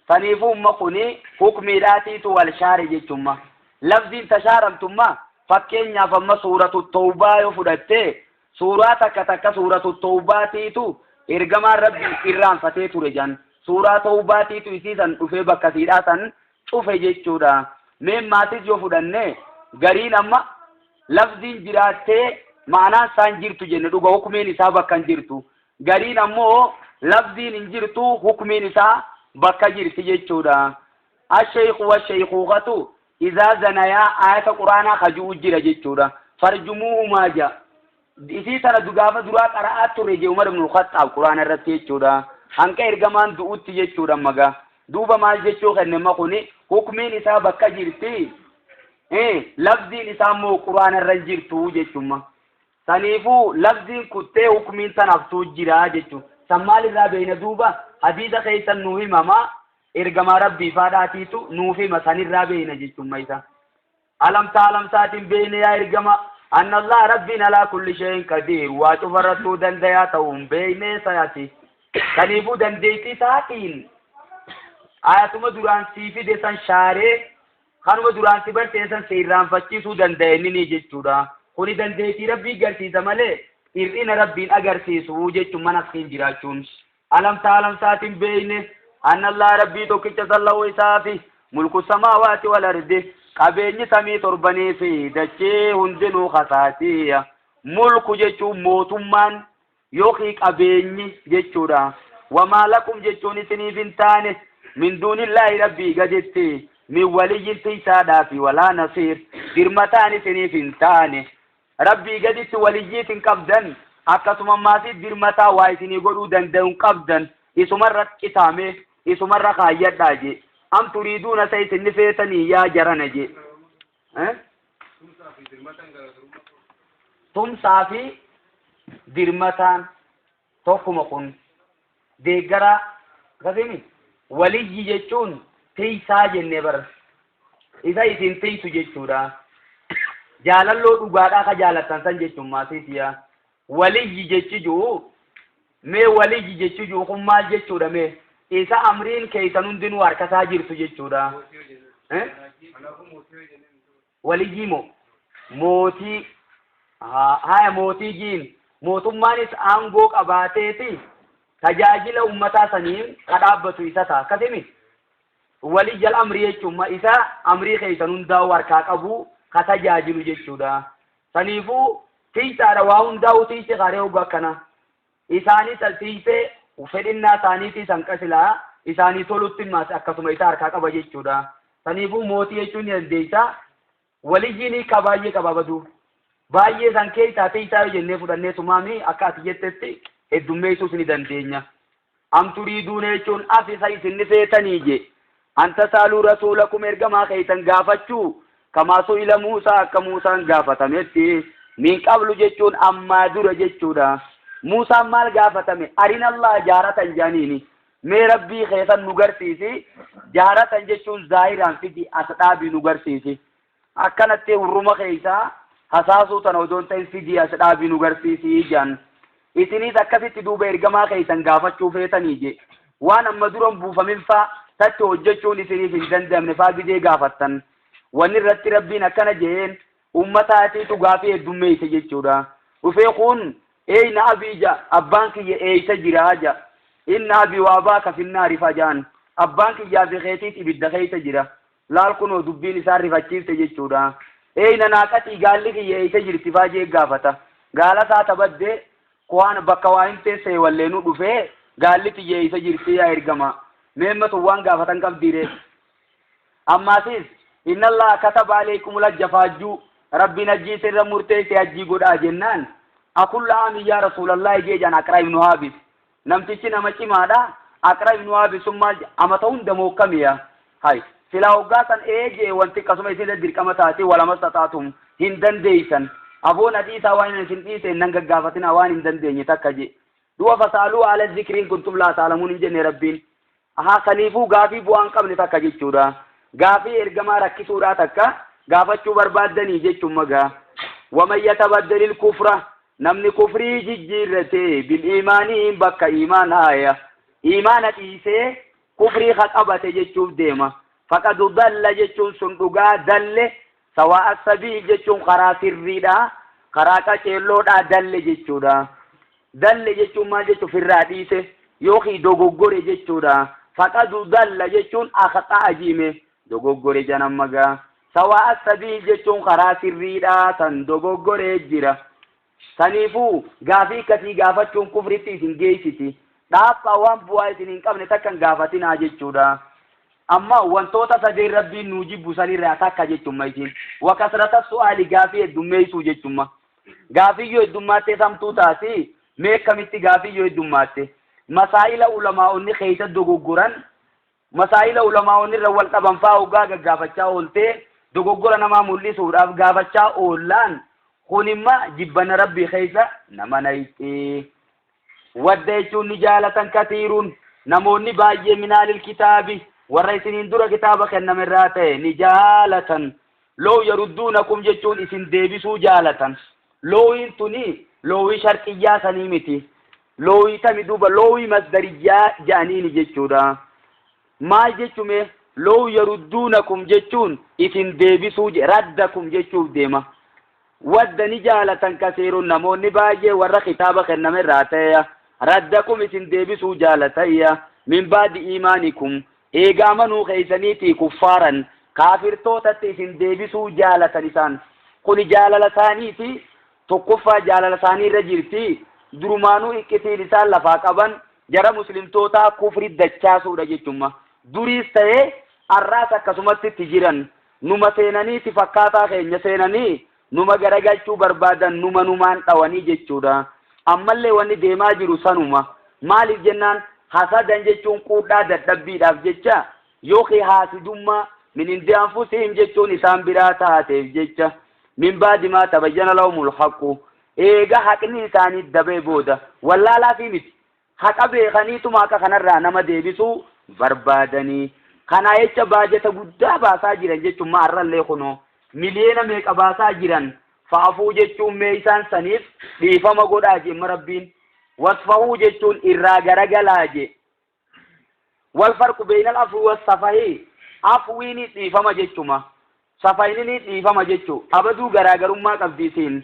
Saniifuu umma kuni hukmiidhaatiitu wal shaare jechumma. Lafziin tashaaramtumma fakkeenyaaf amma suuratu Tawbaa yoo fudhatte, suuraa takka takka suuratu Tawbaatiitu ergamaan Rabbii irraanfatee ture jan. Suuraa Tawbaatiitu isii san dhufee bakka siidhaa san cufe jechuudha. Mee maatis yoo fudhanne, gariin amma lafziin jiraattee ma'anaan isaa hin jirtu jenne, dhuga hukmiin isaa bakka hin jirtu. Gariin ammoo lafziin hin jirtu, hukmiin isaa bakka jirti jechuudha. Asheekhu washeekuukatu izaa zanayaa ayata Quraanaa kaju'u jira jechuudha. Farjumuuhumaa ja. Isii tana gaafa duraa qara'aa ture je Umar ibn Khaxxaab Quraana irratti jechuudha. Hanqa ergamaan du'utti jechuudha magaa. Duuba maal jechuu kenne ma kuni hukmiin isaa bakka jirti. Lafziin isaa immoo Quraana irra hin jirtu jechumma. Saniifuu lafziin kuttee hukmiin tan haftuu jira jechuudha. San maal irraa beeyna duuba? Hadiisa keessan nuu himama, ergamaa Rabbii faadhaatiitu nuuf hima, sanirraa beeyna jechumma isa. Alam ta'alam saatiin beeyne yaa ergama anna Allah Rabbiin alaa kulli shay'in qadiir waa cufarrattuu dandayaa ta'uun beeynee sayati. Saniifuu dandeettii isaatiin ayatuma duraan sii fide san shaaree kanuma duraan si barsiise san si irraanfachiisuu danda'e inni jechuudha. Kuni dandeettii Rabbii garsiisa malee hir'ina Rabbiin agarsiisu jechuun mana asiin jiraachuun. Alam ta'alam saatiin beeyne anna Allah Rabbii tokkicha sallahu isaafi mulku samaawaati wal ardi qabeenyi samii torbanii fi dachee hundinuu kasaatiya. Mulku jechuun mootummaan yookiin qabeenyi jechuudha. Wamaa lakum jechuun isiniif hin taane min duunillaahi Rabbii gaditti min waliyyin tiysaadhaa fi walaa nasiir dirmataan isiniif hin taane. Rabbii gaditti waliyyiit hin qabdan, akkasuma maasii dirmataa waa isinii godhuu danda'u hin qabdan, isumarra qitaame isumarra kaayyadhaa je. Am turiiduuna sa isin ni feetanii yaa jarana je. Tumsaa fi dirmataan tokkuma, kun deeggaraa akkasimi. Waliyyi jechuun tiysaa jennee bara isa isin tiysu jechuudha. Jaalalloo dhugaadhaa ka jaalattan san jechuun maasiitiya. Waliyyi jechi jiru, mee waliyyi jechi jiru kun maal jechuudha? Mee isa amriin keessan hundinuu harkasaa jirtu jechuudha. Waliyyii moo mootii? Haya, mootii jiin mootummaanis aangoo qabaateeti tajaajila ummataa saniin ka dhaabbatu isa ta'a, akkasimi. Waliyyal amrii jechuun isa amrii keessan hundaa'u harkaa qabu ka tajaajilu jechuudha. Saniifuu tiisaadha, waa hundaa'u tiisi karee hogga akkana isaanis tiisee fedhinnaa isaaniitii san qasilaa isaanii tolutti maas akkasuma isa harkaa qaba jechuudha. Saniifuu mootii jechuun ni dandeessa. Waliyyiin hiikaa baay'ee qaba baduu. Baay'ee san keessaa tiisaa yoo jennee fudhannee sumaami akka ati jettetti heddummeessuus ni dandeenya. Am turiiduuna jechuun as isa isin ni feetanii je. An tasaaluu rasuulakum ergamaa keessan gaafachuu kamaa su'ila Muusaa akka Muusaan gaafatametti min qablu jechuun ammaa dura jechuudha. Muusaan maal gaafatame? Arinallah jaaratan jaaniini. Mee Rabbii keessan nu garsiisi. Jaaratan jechuun zaahiraan fidi, as dhaabii nu garsiisi. Akkanatti hurruma keessaa hasaasuu tana odoo hin ta'in fidii as dhaabii nu garsiisi jaan. Isinis akkasitti duuba ergamaa keessan gaafachuu feetanii je. Waan amma duran buufamin faa tatti hojjechuun isiniif hin danda'amne faa gidee gaafattan. Wanni irratti Rabbiin akkana jeen ummataatiitu gaafii heddummeeyse jechuudha. Dhufee kun eeyna abii ja, abbaan kiyya eeysa jiraa ja. Inna abii wa abaaka finnaari fa jaan. Abbaan kiyyaa fi keetiis ibidda keessa jira. Laal kunoo dubbiin isaan rifachiifte jechuudha. Eeyna naaqatii gaalli kiyya eeysa jirti faa jee gaafata. Gaala isaa tabaddee kuwaan bakka waa hin teessee walleenuu dhufee gaalli tiyya eeysa jirti yaa ergama. Meemmatu waan gaafatan qabdiire. Ammaasis inna Allah kataba alaykumul hajja faajjuu Rabbiin hajjii isinirra murteesse hajjii godhaa jennaan akulla amin yaa rasuulallahi jee jaan Aqra ibnu Haabis. Namtichi nama cimaadha. Aqra ibnu Haabis sun maal amata hunda mookkamiya. Hay silaa hoggaa san ee jee wanti akkasuma isin dirqama taate walama stataatum hin dandeeysan. Aboon hadiisaa waan isin dhiise nan gaggaafatina waan hin dandeenye takka jee. Du'a fasaaluu ala zikriin kuntum laa taalamuun hin jenne Rabbiin. Ahaa, saniifuu gaafii bu'aa hin qabne takka jechuudha. Gaafii ergamaa rakkisuudhaa takka gaafachuu barbaaddanii jechuun magaa. Waman yatabaddalil kufra, namni kufrii jijjiirrate, bil iimaanii, bakka iimaanaaya iimaana dhiisee kufrii ha qabate jechuuf deema. Faqad dalla jechuun sun dhugaa dalle, sawaa'a sabiil jechuun karaa sirriidha, karaa qaceelloodha dalle jechuudha. Dalle jechuun maal jechuun? Firraa dhiise yookiin dogoggore jechuudha. Faqad dalla jechuun akhxa'a jiime, dogoggore janan magaa. Sawaa'a sabiil jechuun karaa sirriidha san dogoggoree jira. Saniifuu gaafii akkasii gaafachuun kufritti isin geessiti. Dhaabhaa waan bu'aa isin hin qabne takka hin gaafatinaa jechuudha. Amma wantoota sadeen Rabbiin nuu jibbu sanirraa takka jechumma isin wakasrata su'aali, gaafii heddummeessuu jechumma. Gaafii yoo heddummaatti samtuu taati. Mee akkamitti gaafii yoo heddummaatti masaa'ila ulamaa'onni keessa dogoggoran, masaa'ila ulamaa'onni irra wal qaban fa'aa hoggaa gaggaafachaa ooltee, dogoggora namaa mul'isuudhaaf gaafachaa oollaan, kunimma jibbana Rabbii keessa nama nayxi. Wadda jechuun ni jaalatan, katiiruun namoonni baay'ee, min ahlil kitaabi, warra isiniin dura kitaaba kenname irraa ta'e ni jaalatan. Loow yarudduunakum jechuun isin deebisuu jaalatan. Loowiin tuni loowii sharxiyyaa sanii miti. Loowii tami duuba? Loowii masdariyyaa jedhaniini jechuudha. Maal jechume? Loow yarudduunakum jechuun isin deebisuu, raddakum jechuuf deema. Wadda ni jaalatan, kasiirun namoonni baay'ee warra kitaaba kenname irraa ta'e, raddakum isin deebisuu jaalatayya, min baadi iimaanikum, eega amanuu keeysaniitii, kuffaaran kaafirtootatti isin deebisuu jaalatan. Isaan kuni jaalala isaaniiti. Tokkoffaa jaalala isaanii irra jirti. Durumaanuu iqqitiin isaan lafaa qaban jara muslimtootaa kufri dachaasuudha jechumma. Duriis ta'ee arraas akkasumatti itti jiran. Numa seenaniiti, fakkaataa keenya seenanii numa garagalchuu barbaadan, numa numaan dhawanii jechuudha. Ammallee wanni deemaa jiru sanuma. Maaliif jennaan, hasadan jechuun quudhaa dadhabbiidhaaf jecha yookiin haasidummaa, min indi anfusihim jechuun isaan biraa taateef jecha, min baadi maa tabayyana lahumul haqqu, eega haqni isaanii dabee booda. Wallaalaa fi miti, haqa beekaniituma haqa kanarraa nama deebisuu barbaadanii. Kana jecha baajata guddaa baasaa jiran jechuun ma arrallee kunoo miliyoona meeqa baasaa jiran. Faafuu jechuun mee isaan saniif dhiifama godhaa jemma Rabbiin. Wasfahuu jechuun irraa garagalaa je. Wal farqu beeynal afwi wassafahi, afwiini dhiifama jechuma, safaynini dhiifama jechu. Abaduu garaagarummaa qabdi isiin.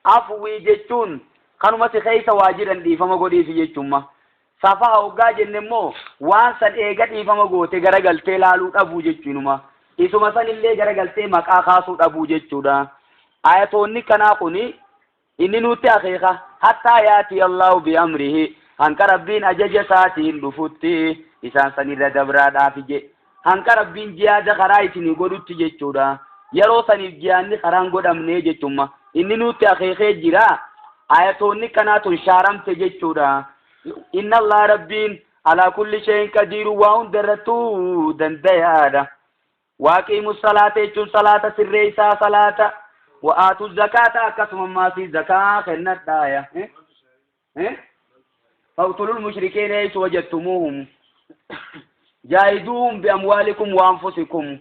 Afwii jechuun kanuma si keessa waa jiran dhiifama godhiifi jechumma. Safaha hoggaa jenne immoo waan san eega dhiifama goote garagaltee laaluu dhabuu jechuunuma, isuma sanillee garagaltee maqaa kaasuu dhabuu jechuudha. Ayatoonni kanaa kuni inni nutti akeeka hattaa yaati Allahu biamrihi, hanqa Rabbiin ajaja isaatiin dhufutti isaan sanirra dabraadhaaf je, hanqa Rabbiin jihaada karaa isinii godhutti jechuudha. Yeroo saniif jihaanni karaan godhamne jechumma inni nutti akeekee jira. Ayatoonni kanaa tun shaaramte jechuudha. Inna Allah, Rabbiin, alaa kulli shay'in qadiiru, waa hunda irrattuu dandayaadha. Waaqiimu salaata jechuun salaata sirreessaa, salaata. Wa'aatu zakaata, akkasuma maasii zakaa kennadhaaya. Faqtulul mushrikiina haythu wajadtumuuhum, jaahiduuhum biamwaalikum wa anfusikum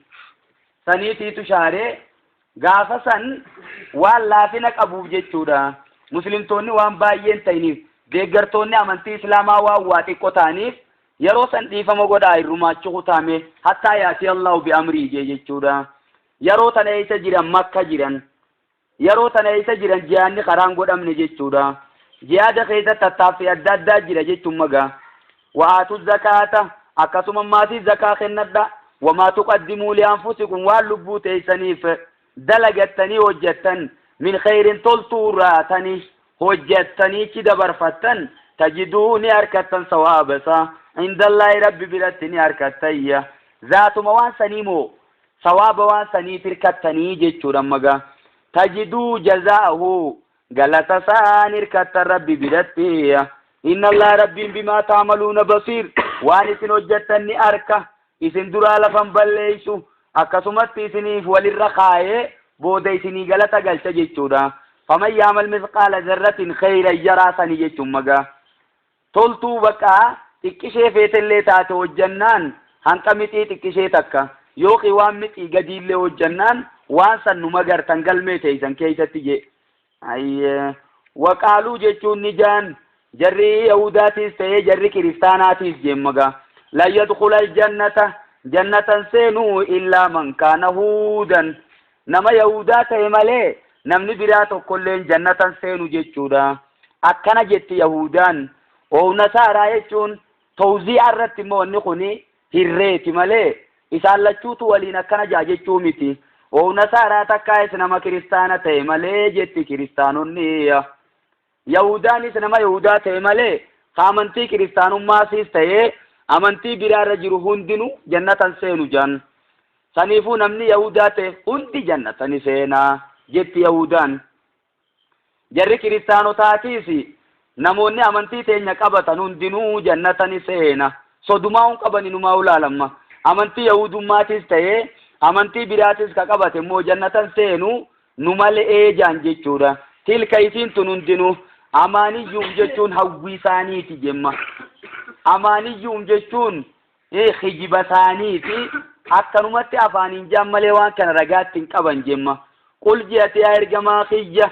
saniitiitu shaaree. Gaafa san waan laafina qabuuf jechuudha. Muslimtoonni waan baay'een ta'iniif, deeggartoonni amantii Islaamaa waan waa xiqqoo ta'aniif, yeroo san dhiifama godhaa, irrumaachu kutaame, hattaa yaatii Allahu biamrii jee jechuudha. Yeroo tana eessa jiran? Makka jiran. Yeroo tana eessa jiran? Jihaanni karaan godhamne jechuudha. Jihaada keessa tattaaffii adda addaa jira jechuun magaa. Wa'aatu zakaata, akkasuma maatii zakaa kennadha. Wamaa tuqaddimuu lianfusikum, waan lubbuu teessaniif dalagattanii hojjettan, min khayrin, toltuu raatanii hojjettaniichi dabarfattan, tajiduu, ni harkattan, sawaaba isaa, indallaahi, Rabbi biratti ni harkattayya. Zaatuma waan sanii moo sawaaba waan sanii hirkattanii jechuudha magaa. Tajiduu jazaa'ahu, galata isaan hirkattan Rabbi biratti. Inna Allah, Rabbiin, bimaa taamaluuna basiir, waan isin hojjettan ni arka. Isin duraa lafan balleeysu, akkasumatti isiniif walirra kaayee booda isinii galata galcha jechuudha. Faman yaamal misqaala zarratin khayran yaraa sani jechuun magaa. Toltuu baqaa xiqqishee feetellee taate hojjannaan, hanqa mixii xiqqishee takka. Yookiin waan mixii gadiillee hojjannaan waan san numa gartan galmee teeysan keeysatti je. Ayyee waqaaluu jechuun ni jaan jarri yahudaatiis ta'ee jarri kiristaanaatiis jeemmagaa lan yadkhula aljannata jannatan seenuu illaa man kaana huudan, nama yahudaa ta'e malee namni biraa tokkolleen jannatan seenu jechuudha. Akkana jetti yahudaan oo nasaaraa jechuun tawzii'a irratti immoo wanni kuni hirreeti malee isaan lachuutu waliin akkana jaa jechuu miti. Oo nasaaraa takkaayis nama kiristaana ta'e malee jetti kiristaanonni. Yahudaanis nama yahudaa ta'e malee ka amantii kiristaanummaasiis ta'ee amantii biraarra jiru hundinuu jannatan seenu jan. Saniifuu namni yahudaa ta'e hundi jannatani seenaa jetti yahudaan. Jarri kiristaanotaatiis namoonni amantii teenya qabatan hundinuu jannatani seena. Sodumaa hin qaban inumaa ulaalamma. Amantii yahudummaatiis ta'ee amantii biraatis ka qabate immoo jannatan seenu nu malee jaan jechuudha. Tilka isiin tun hundinuu amaaniyyuum jechuun hawwii isaaniiti jemma. Amaaniyyuum jechuun kijiba isaaniiti. Akkanumatti afaaniin jaan malee waan kana ragaatti hin qaban jemma. Qul ji'ati yaa ergamaa kiyya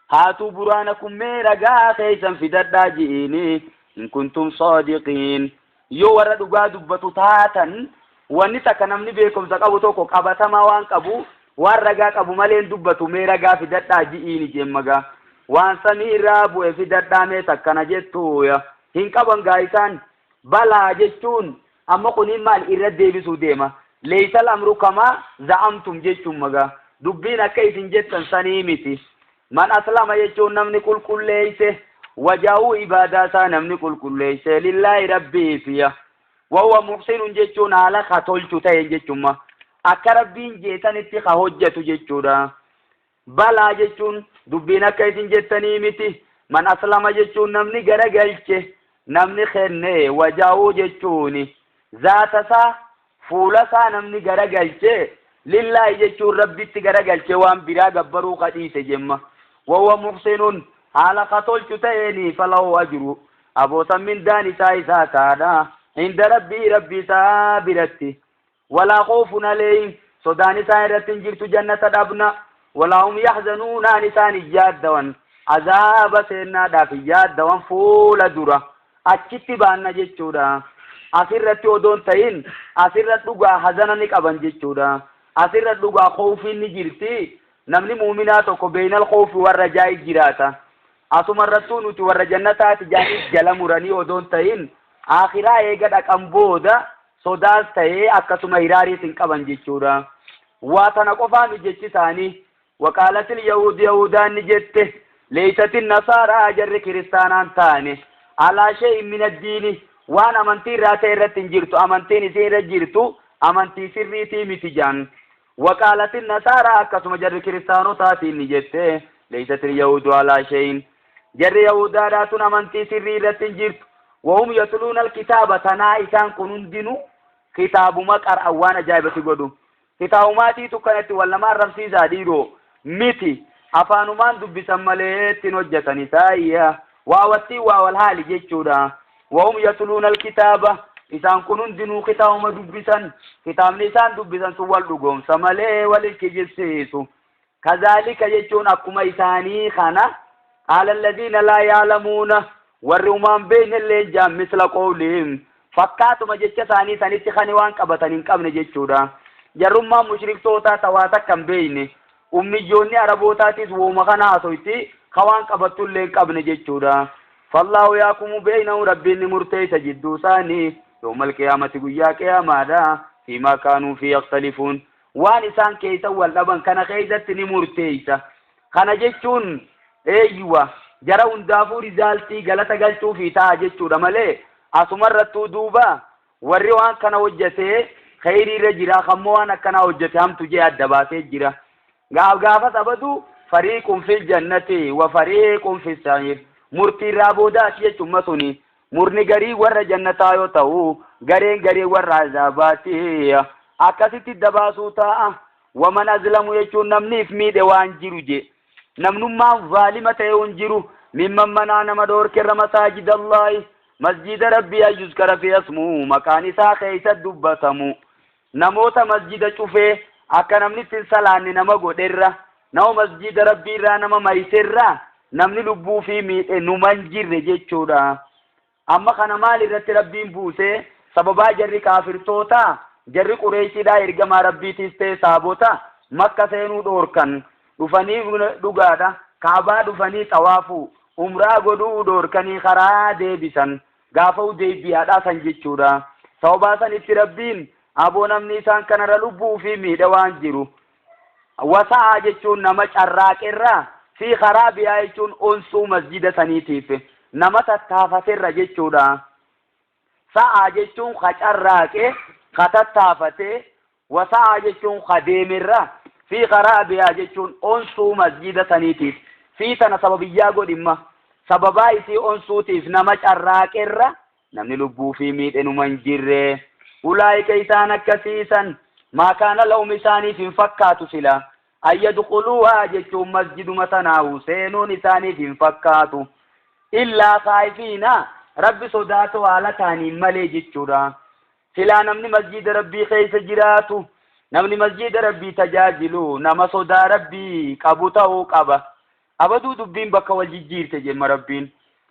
haatuu buraanakum mee ragaa keeysan fidadhaa ji'iini in kuntum saadiqiin. Yoo warra dhugaa dubbatu taatan wanni takka namni beekumsa qabu tokko qabatamaa waan qabu waan ragaa qabu malee hin dubbatu mee ragaa fidadhaa ji'iini jemmagaa. Waan samii irraa bu'e fidadhaa mee takkana jettuuya. Hin qaban gaa isaan balaa jechuun amma kuniin maal irra deebisuu deema. Leeysal amru kamaa za'amtum jechuun magaa. Dubbiin akka isin jettan sanii miti. Man aslama jechuun namni qulqulleeyse wajaa'uu ibaadaa isaa namni qulqulleeyse lillaahi rabbiifiya. Wahuwa muhsinun jechuun haala ka tolchu ta'e jechuudha. Akka rabbiin jeetanitti ka hojjetu jechuudha. Balaa jechuun dubbiin akka isin jettanii miti. Man aslama jechuun namni garagalche namni kenne wajaa'uu jechuun zaata isaa fuula isaa namni garagalche lillaahi jechuun rabbitti garagalche waan biraa gabbaruu kadhiise jemma. Wahuwa muhsinun haala ka tolchu ta'eeni falahu ajru aboosan mindaan isaa isaa taadha. Inda rabbii rabbii isaa biratti. Walaa khawfun alayhim sodaan isaan irratti hin jirtu jannata dhabna. Walaa hum yahzanuunaan isaan hin yaaddawan azaaba seennaadhaaf hin yaaddawan fuula dura achitti baanna jechuudha. Asirratti odoon ta'in asirra dhugaa hazana ni qaban jechuudha. Asirra dhugaa khawfiin ni jirti. Namni muuminaa tokko beeynal khawfi warra jaa'i jiraata. Asumarrattuu nuti warra jannataati jaaniif jala muranii odoon ta'in akhiraa eega dhaqan booda sodaas ta'ee akkasuma hiraariis hin qaban jechuudha. Waa tana qofaa mi jechi isaanii. Waqaalatil yahuud yahudaan ni jette leeysatin nasaaraa jarri kiristaanaan taane alaa shay'in min addiini waan amantii irraa ta'e irratti hin jirtu amantiin isiin irra jirtu amantii sirriitii miti jaan. Waqaalatin nasaaraa akkasuma jarri kiristaanotaatiin ni jette leeysatil yahuudu alaa shay'in jarri yahudaadhaa tun amantii sirrii irratti hin jirtu. Wahum yatluuna alkitaaba tanaa isaan kun hundinuu kitaabuma qara'an waan ajaa'ibatti godhu. Kitaabumaatiitu kanatti wal nama arrabsiisaa dhiiroo miti afaanumaan dubbisan malee ittiin hojjetan isaayya waawattii waa wal haali jechuudha. Wahum yatluuna alkitaaba isaan kun hundinuu kitaabuma dubbisan kitaabni isaan dubbisan sun wal dhugoomsa malee wal kijibsiisu. Kazaalika jechuun akkuma isaanii kana qaala alladhiina laa ya'lamuuna warri umaan beekne illee jaan misla qawlihim fakkaatuma jecha isaanii sanitti kan waan qabatan hin qabne jechuudha. Jarrummaan mushriktootaa tawaa takka hin beekne ummiyyoonni arabootaatis wooma kana haasoyti ka waan qabattu illee hin qabne jechuudha. Fallaahu yaakumu beeynahu rabbiin ni murteessa jidduu isaanii yoomal qiyaamati guyyaa qiyaamaadha fiimaa kaanuu fi yakhtalifuun waan isaan keessa wal dhaban kana keessatti ni murteessa. Kana jechuun eeyyuwa jara hundaafuu rizaaltii galata galchuufii ta'a jechuudha malee asumarrattuu duuba warri waan kana hojjete kheyrii irra jira kammoo waan akkanaa hojjete hamtu jee adda baasee jira. Gaaf gaafa sabatu fariiqun fil jannati wa fariiqun fis sa'iir murtii irraa boodaati jechuun suni murni garii warra jannataa yoo ta'u gareen garii warra azaabaati akkasitti dabaasuu ta'a. Waman azlamu jechuun namni if miidhe waan jiru je namnummaan zaalima ta'e hin jiru mimman manaa nama dhoorkerra masaajida Allaahi masjida rabbii ayyuzkara fi asmuu maqaan isaa keessa dubbatamu. Namoota masjida cufee akka namni itti hin salaanne nama godherra, nama masjida Rabbii irraa nama mayserra namni lubbuu fi miidhe numan jirre jechuudha. Amma kana maal irratti Rabbiin buuse? Sababaa jarri kaafirtoota, jarri Qureeshiidhaa ergamaa Rabbiitiis ta'e saabota Makka seenuu dhoorkan. Dhufanii dhugaadha. Kaabaa dhufanii xawaafuu, umraa godhuu dhoorkanii karaa deebisan. Gaafa Hudeybiyaadhaa san jechuudha. Sababaa sanitti Rabbiin aboo namni isaan kanarra lubbuu fi miidha waan jiru. Wasa'aa jechuun nama carraaqerra, fi karaa biyaa jechuun onsuu masjida saniitiif nama tattaafaterra jechuudha. Sa'aa jechuun ka carraaqe, ka tattaafate, wasa'aa jechuun ka deemerra, fi karaa biyaa jechuun onsuu masjida saniitiif. Fi tana sababiyyaa godhimma. Sababaa isii onsuutiif nama carraaqerra namni lubbuu fi miidhe numa hin jirre. Ulaa'ika isaan akkasiisan maa kaana lahum isaaniif hin fakkaatu sila. An yadkhuluuhaa jechuun masjiduma tanaahu seenuun isaaniif hin fakkaatu. Illaa khaa'ifiina Rabbi sodaatoo haala ta'aniin malee jechuudha. Silaa namni masjida Rabbii keessa jiraatu, namni masjida Rabbii tajaajilu nama sodaa Rabbii qabu ta'uu qaba. Abaduu dubbiin bakka wal jijjiirte jemma Rabbiin.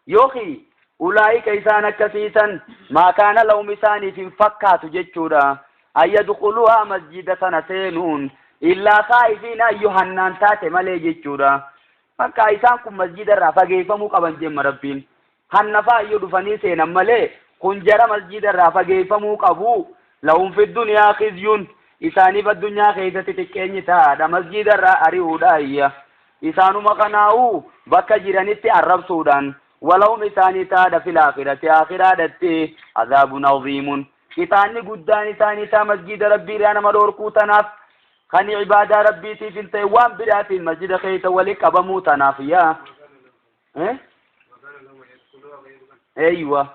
Yookiin ulaa'ika isaan akkasiisan maa kaana lahum isaaniif hin fakkaatu jechuudha. An yadkhuluhaa masjida sana seenuun illaa khaa'ifiina ayyu hannaan taate malee jechuudha. Bakka isaan kun masjida irraa fageeffamuu qaban jemma Rabbiin. Hanna fa'aa iyyuu dhufanii seenan malee kun jara masjida irraa fageeffamuu qabu. Lahum fi duniyaa khizyun isaaniif addunyaa keessatti xiqqeenyi taa'aadha masjida irraa ari'uudha iyya. Isaanuma kanaa'uu bakka jiranitti arrabsuudhaan walahum isaanii taa'aadha fil aakhirati aakhiraadhatti azaabun aziimun. Qixaanni guddaan isaanii ta'a masjida Rabbii irraa nama dhoorkuu tanaaf kan ibaadaa Rabbiitiif hin ta'e waan biraatiin masjida keessa wali qabamuu tanaaf yaa. Eh? Eeywa.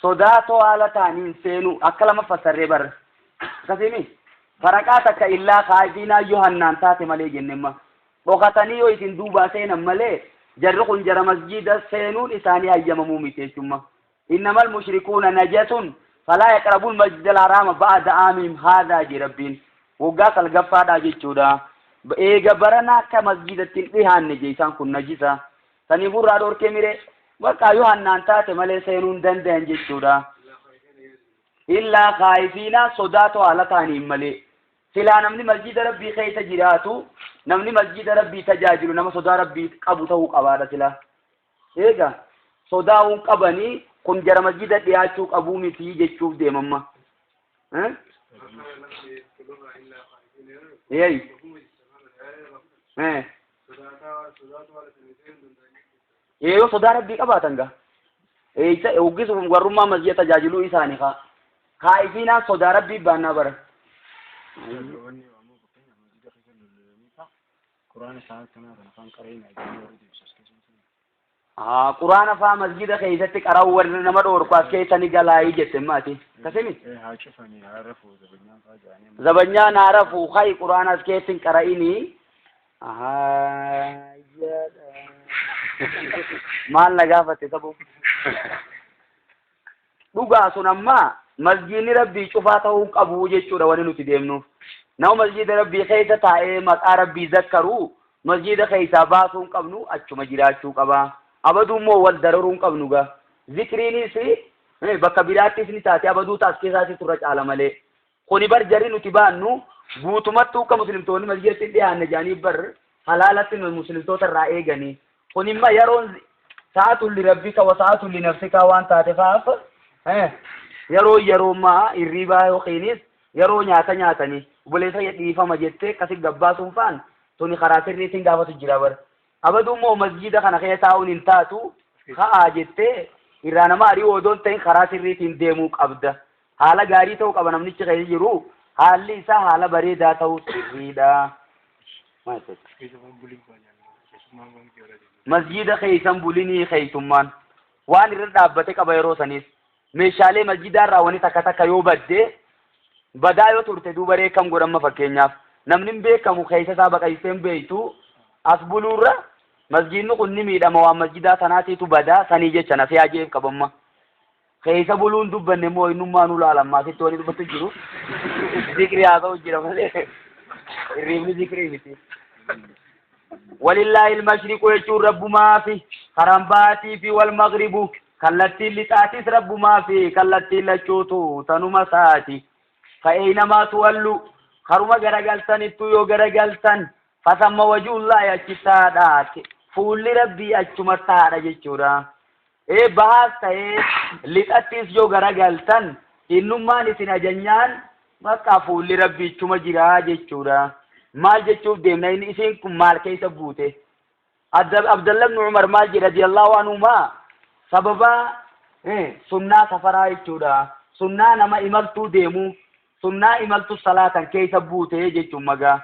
Sodaatoo haala ta'aniin seenuu akka lama fassarree barra. Akkasiimi faraqaa takka illaa kaa'ifiinaa yoo hannaan taate malee jennemma. Dhokatanii yoo isin duubaa seenan malee jarri kun jara masjiida seenuun isaanii hayyamamuu miti jechumma. Innamal mushrikuuna najasun falaa yaqrabul masjidal haraama ba'da aamihim haadhaa jee Rabbiin. Waggaa salgaffaadhaa jechuudha. Eega barana akka masjidatti hin dhihaanne jee isaan kun najisa. Saniifuu irraa dhorkee mire bakka yoo hannaan taate malee seenuu hin dandayan jechuudha. Illaa kaa'ifiina sodaatoo haala ta'aniin malee. Silaa namni masjida Rabbii keessa jiraatu, namni masjida Rabbii tajaajilu nama sodaa Rabbii qabu ta'uu qabaadha silaa. Eega sodaa hin qabanii kun jara masjida dhiyaachuu qabuu miti jechuuf deemamma. Eh? Eey. Eh. Ee yoo sodaa Rabbii qabaatan gaa. Eeysa hoggis warrummaa masjida tajaajiluu isaanii kaa. Kaa'ifiinaan sodaa Rabbii baannaa bara.
Wanni ammoo fakkeenyaaf masjida keessa lololanii fa'a Quraana isaa akkanaa kana afaan qareenaa jedhanii warri deebisu as keessa hin
Haa quraana faa masjida keessatti qara'uu warri nama dhoorku as keessa ni galaayii jette maati. Akkasimi?
Ee haa cufanii haa rafuu zabanyaan faa jedhanii amma
Zabanyaan haa rafuu hayi quraana as keessa hin qara'inii. Ahaa, Maal na gaafatte saboo? Dhugaa sun ammaa masjiidni Rabbii cufaa ta'uu hin qabu jechuudha wani nuti deemnuuf. Nama masjiida Rabbii keessa taa'ee maqaa Rabbii zakkaru masjiida keessaa baasuu hin qabnu achuma jiraachuu qaba. Abaduu immoo wal dararuu hin qabnu gaa. Zikriinis bakka biraattis ni taate abaduu taas keessaatti turra caala malee. Kuni bar jarri nuti baannu guutumattuu akka muslimtoonni masjiidatti hin dhiyaanne jedhanii bar halaalatti muslimtoota irraa eeganii. Kun imma yeroon sa'atul li rabbika wa sa'atul li nafsika waan taate faaf yeroo yeroo maa hirriibaa yookiinis yeroo nyaata nyaatanii obboleessa dhiifama jettee akkasi gabbaasuun faan tuni karaa sirriitiin gaafatu jira bar. Abaduu immoo masjiida kana keessa taa'uun hin taatu ka'aa jettee irraa nama ari'uu odoo hin ta'in karaa sirriitiin deemuu qabda. Haala gaarii ta'uu qaba namnichi keessa jiru haalli isaa haala bareedaa ta'uu sirriidha. Maal jette? Masjiida keessan bulinii keessummaan waan irra dhaabbate qaba yeroo saniis meeshaalee masjiidaa irraa wani takka takka yoo badde badaa yoo turte duuba ree kam godhamma fakkeenyaaf namni hin beekamu keessa isaa baqaysee hin beektu as buluurra masjiidni kun ni miidhama waan masjiidaa sanaatiitu badaa sanii jecha nasihaa jeef qabamma. Keessa buluun dubbanne immoo innummaa nu laala ammaa asitti wani dubbatu jiru. Zikrii haa ta'u jira malee hirriibni zikrii miti. Walillaahi ilmashriqu jechuun rabbumaafi karaan baatii fi wal maghribu kallattiin lixaatis rabbumaafi kallattiin lachuutu tanuma saati. Fa'eeynamaa tuwallu karuma garagaltanittu yoo garagaltan fasamma wajuullaahi achi taadha. Fuulli rabbii achuma taadha jechuudha. Ee bahaas ta'ee lixattis yoo garagaltan innummaan isin ajanyaan bakka fuulli rabbii achuma jira jechuudha. Maal jechuuf deemna inni isiin kun maal keessa buute? Abdallah ibn Umar maal jedha radiyallahu anhumaa sababa sunnaa safaraa jechuudha. Sunnaa nama imaltuu deemu sunnaa imaltu salaatan keessa buute jechuun magaa.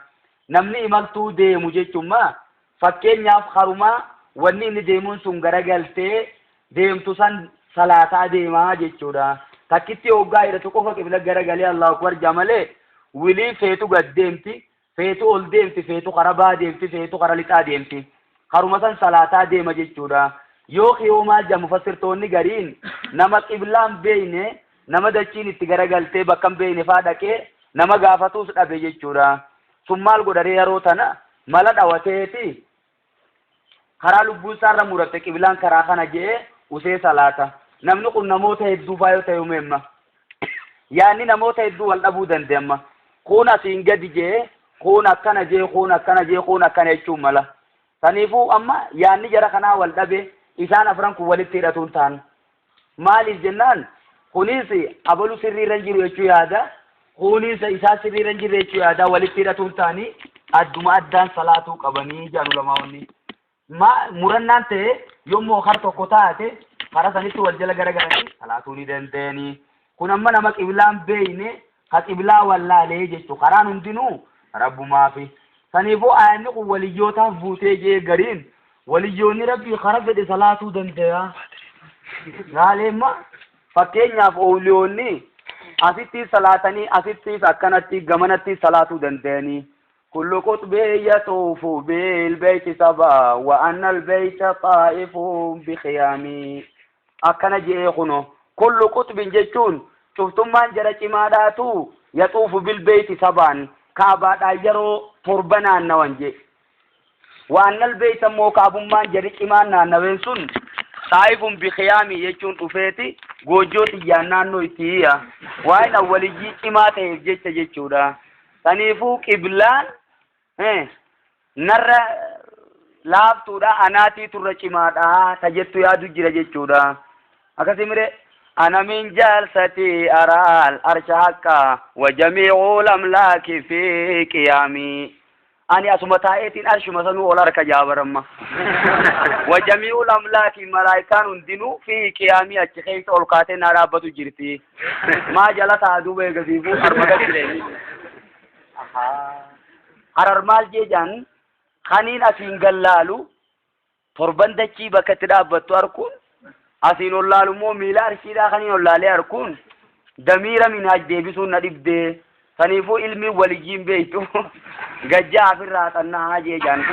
Namni imaltuu deemu jechuun maa fakkeenyaaf harumaa wanni inni deemuun sun garagaltee deemtu san salaataa deemaa jechuudha. Takkitti hoggaa hidhatu qofa qibla garagalee Allahu akbar jaa malee wilii feetu gad deemti, feetu ol deemti, feetu kara baa deemti, feetu kara lixaa deemti. Haruma san salaataa deema jechuudha. Yoo kiyoo maal jaa mufassirtoonni gariin nama qiblaan beeyne nama dachiin itti garagaltee bakka hin beeyne faa dhaqee nama gaafatuus dhabe jechuudha. Sun maal godharee yeroo tana mala dhawateeti karaa lubbuun isaarra muratte qiblaan karaa kana je'ee usee salaata. Namni kun namoota hedduu faa yoo ta'e umeemma. Yaanni namoota hedduu wal dhabuu danda'amma. Kun asiin gadi je'ee, kun akkana je'ee, kun akkana je'ee, kun akkana jechuun mala. Saniifuu amma yaanni jara kanaa wal dhabe isaan afran kun walitti hidhatuun ta'an. Maaliif jennaan kunis abalu sirriirra hin jiru jechuu yaada. Kunis isaa sirriirra hin jirre jechuu yaada walitti hidhatuun ta'anii adduma addaan salaatuu qabanii jedhan ulamaa'onni. Ma murannaan ta'e yommuu har tokko taate kara sanitti wal jala garagalanii salaatuu ni danda'anii. Kun amma nama qiblaan beeyne ka qiblaa wallaalee jechu karaan hundinuu rabbumaafi. Saniifuu aayanni kun waliyyootaaf buutee jee gariin waliyyoonni rabbii kara fedhe salaatuu danda'a. Laaleemma fakkeenyaaf oowliyoonni asittis salaatanii asittis akkanatti gamanattis salaatuu danda'anii. Kullu qutbii yaxuufu bilbeeyti sabaa wa anna albeeyta xaa'ifuun biqiyaamii. Akkana je'ee kuno kullu qutbin jechuun cuftummaan jara cimaadhaatu yaxuufu bilbeeyti sabaan kaabaadhaan yeroo torba naannawan jee. Wa annal beeyta immoo kaabummaan jarri cimaan naannaween sun xaa'ifun biqiyaamii jechuun dhufeeti goojjoo tiyyaan naannoo itti hiya. Waa'een awwaliyyii cimaa ta'eef jecha jechuudha. Saniifuu qiblaan narra laaftuudha anaatii turra cimaadha ta jettu yaadu jira jechuudha. Akkasii mire ana min jalsati araal arsha haqqa wa jamii'u lamlaaki fi qiyaamii. Ani asuma taa'eetiin arshuma sanuu ol harka jaabaramma. Wa jamii'u lamlaaki malaayikaan hundinuu fi qiyaamii achi keessa ol kaatee naa dhaabbatu jirti. Maa jala ta'a duuba eegasiifuu arma gad jira inni. Harar maal jee jaan kaniin asiin gallaalu torban dachii bakka itti dhaabbattu arkuun asiin ol laalu immoo miila arshiidhaa kaniin ol laalee arkuun damiira minhaaj deebisuun na dhibdee saniifuu ilmi waliyyiin beektu gajjaa afirraa xannaa jee jaan.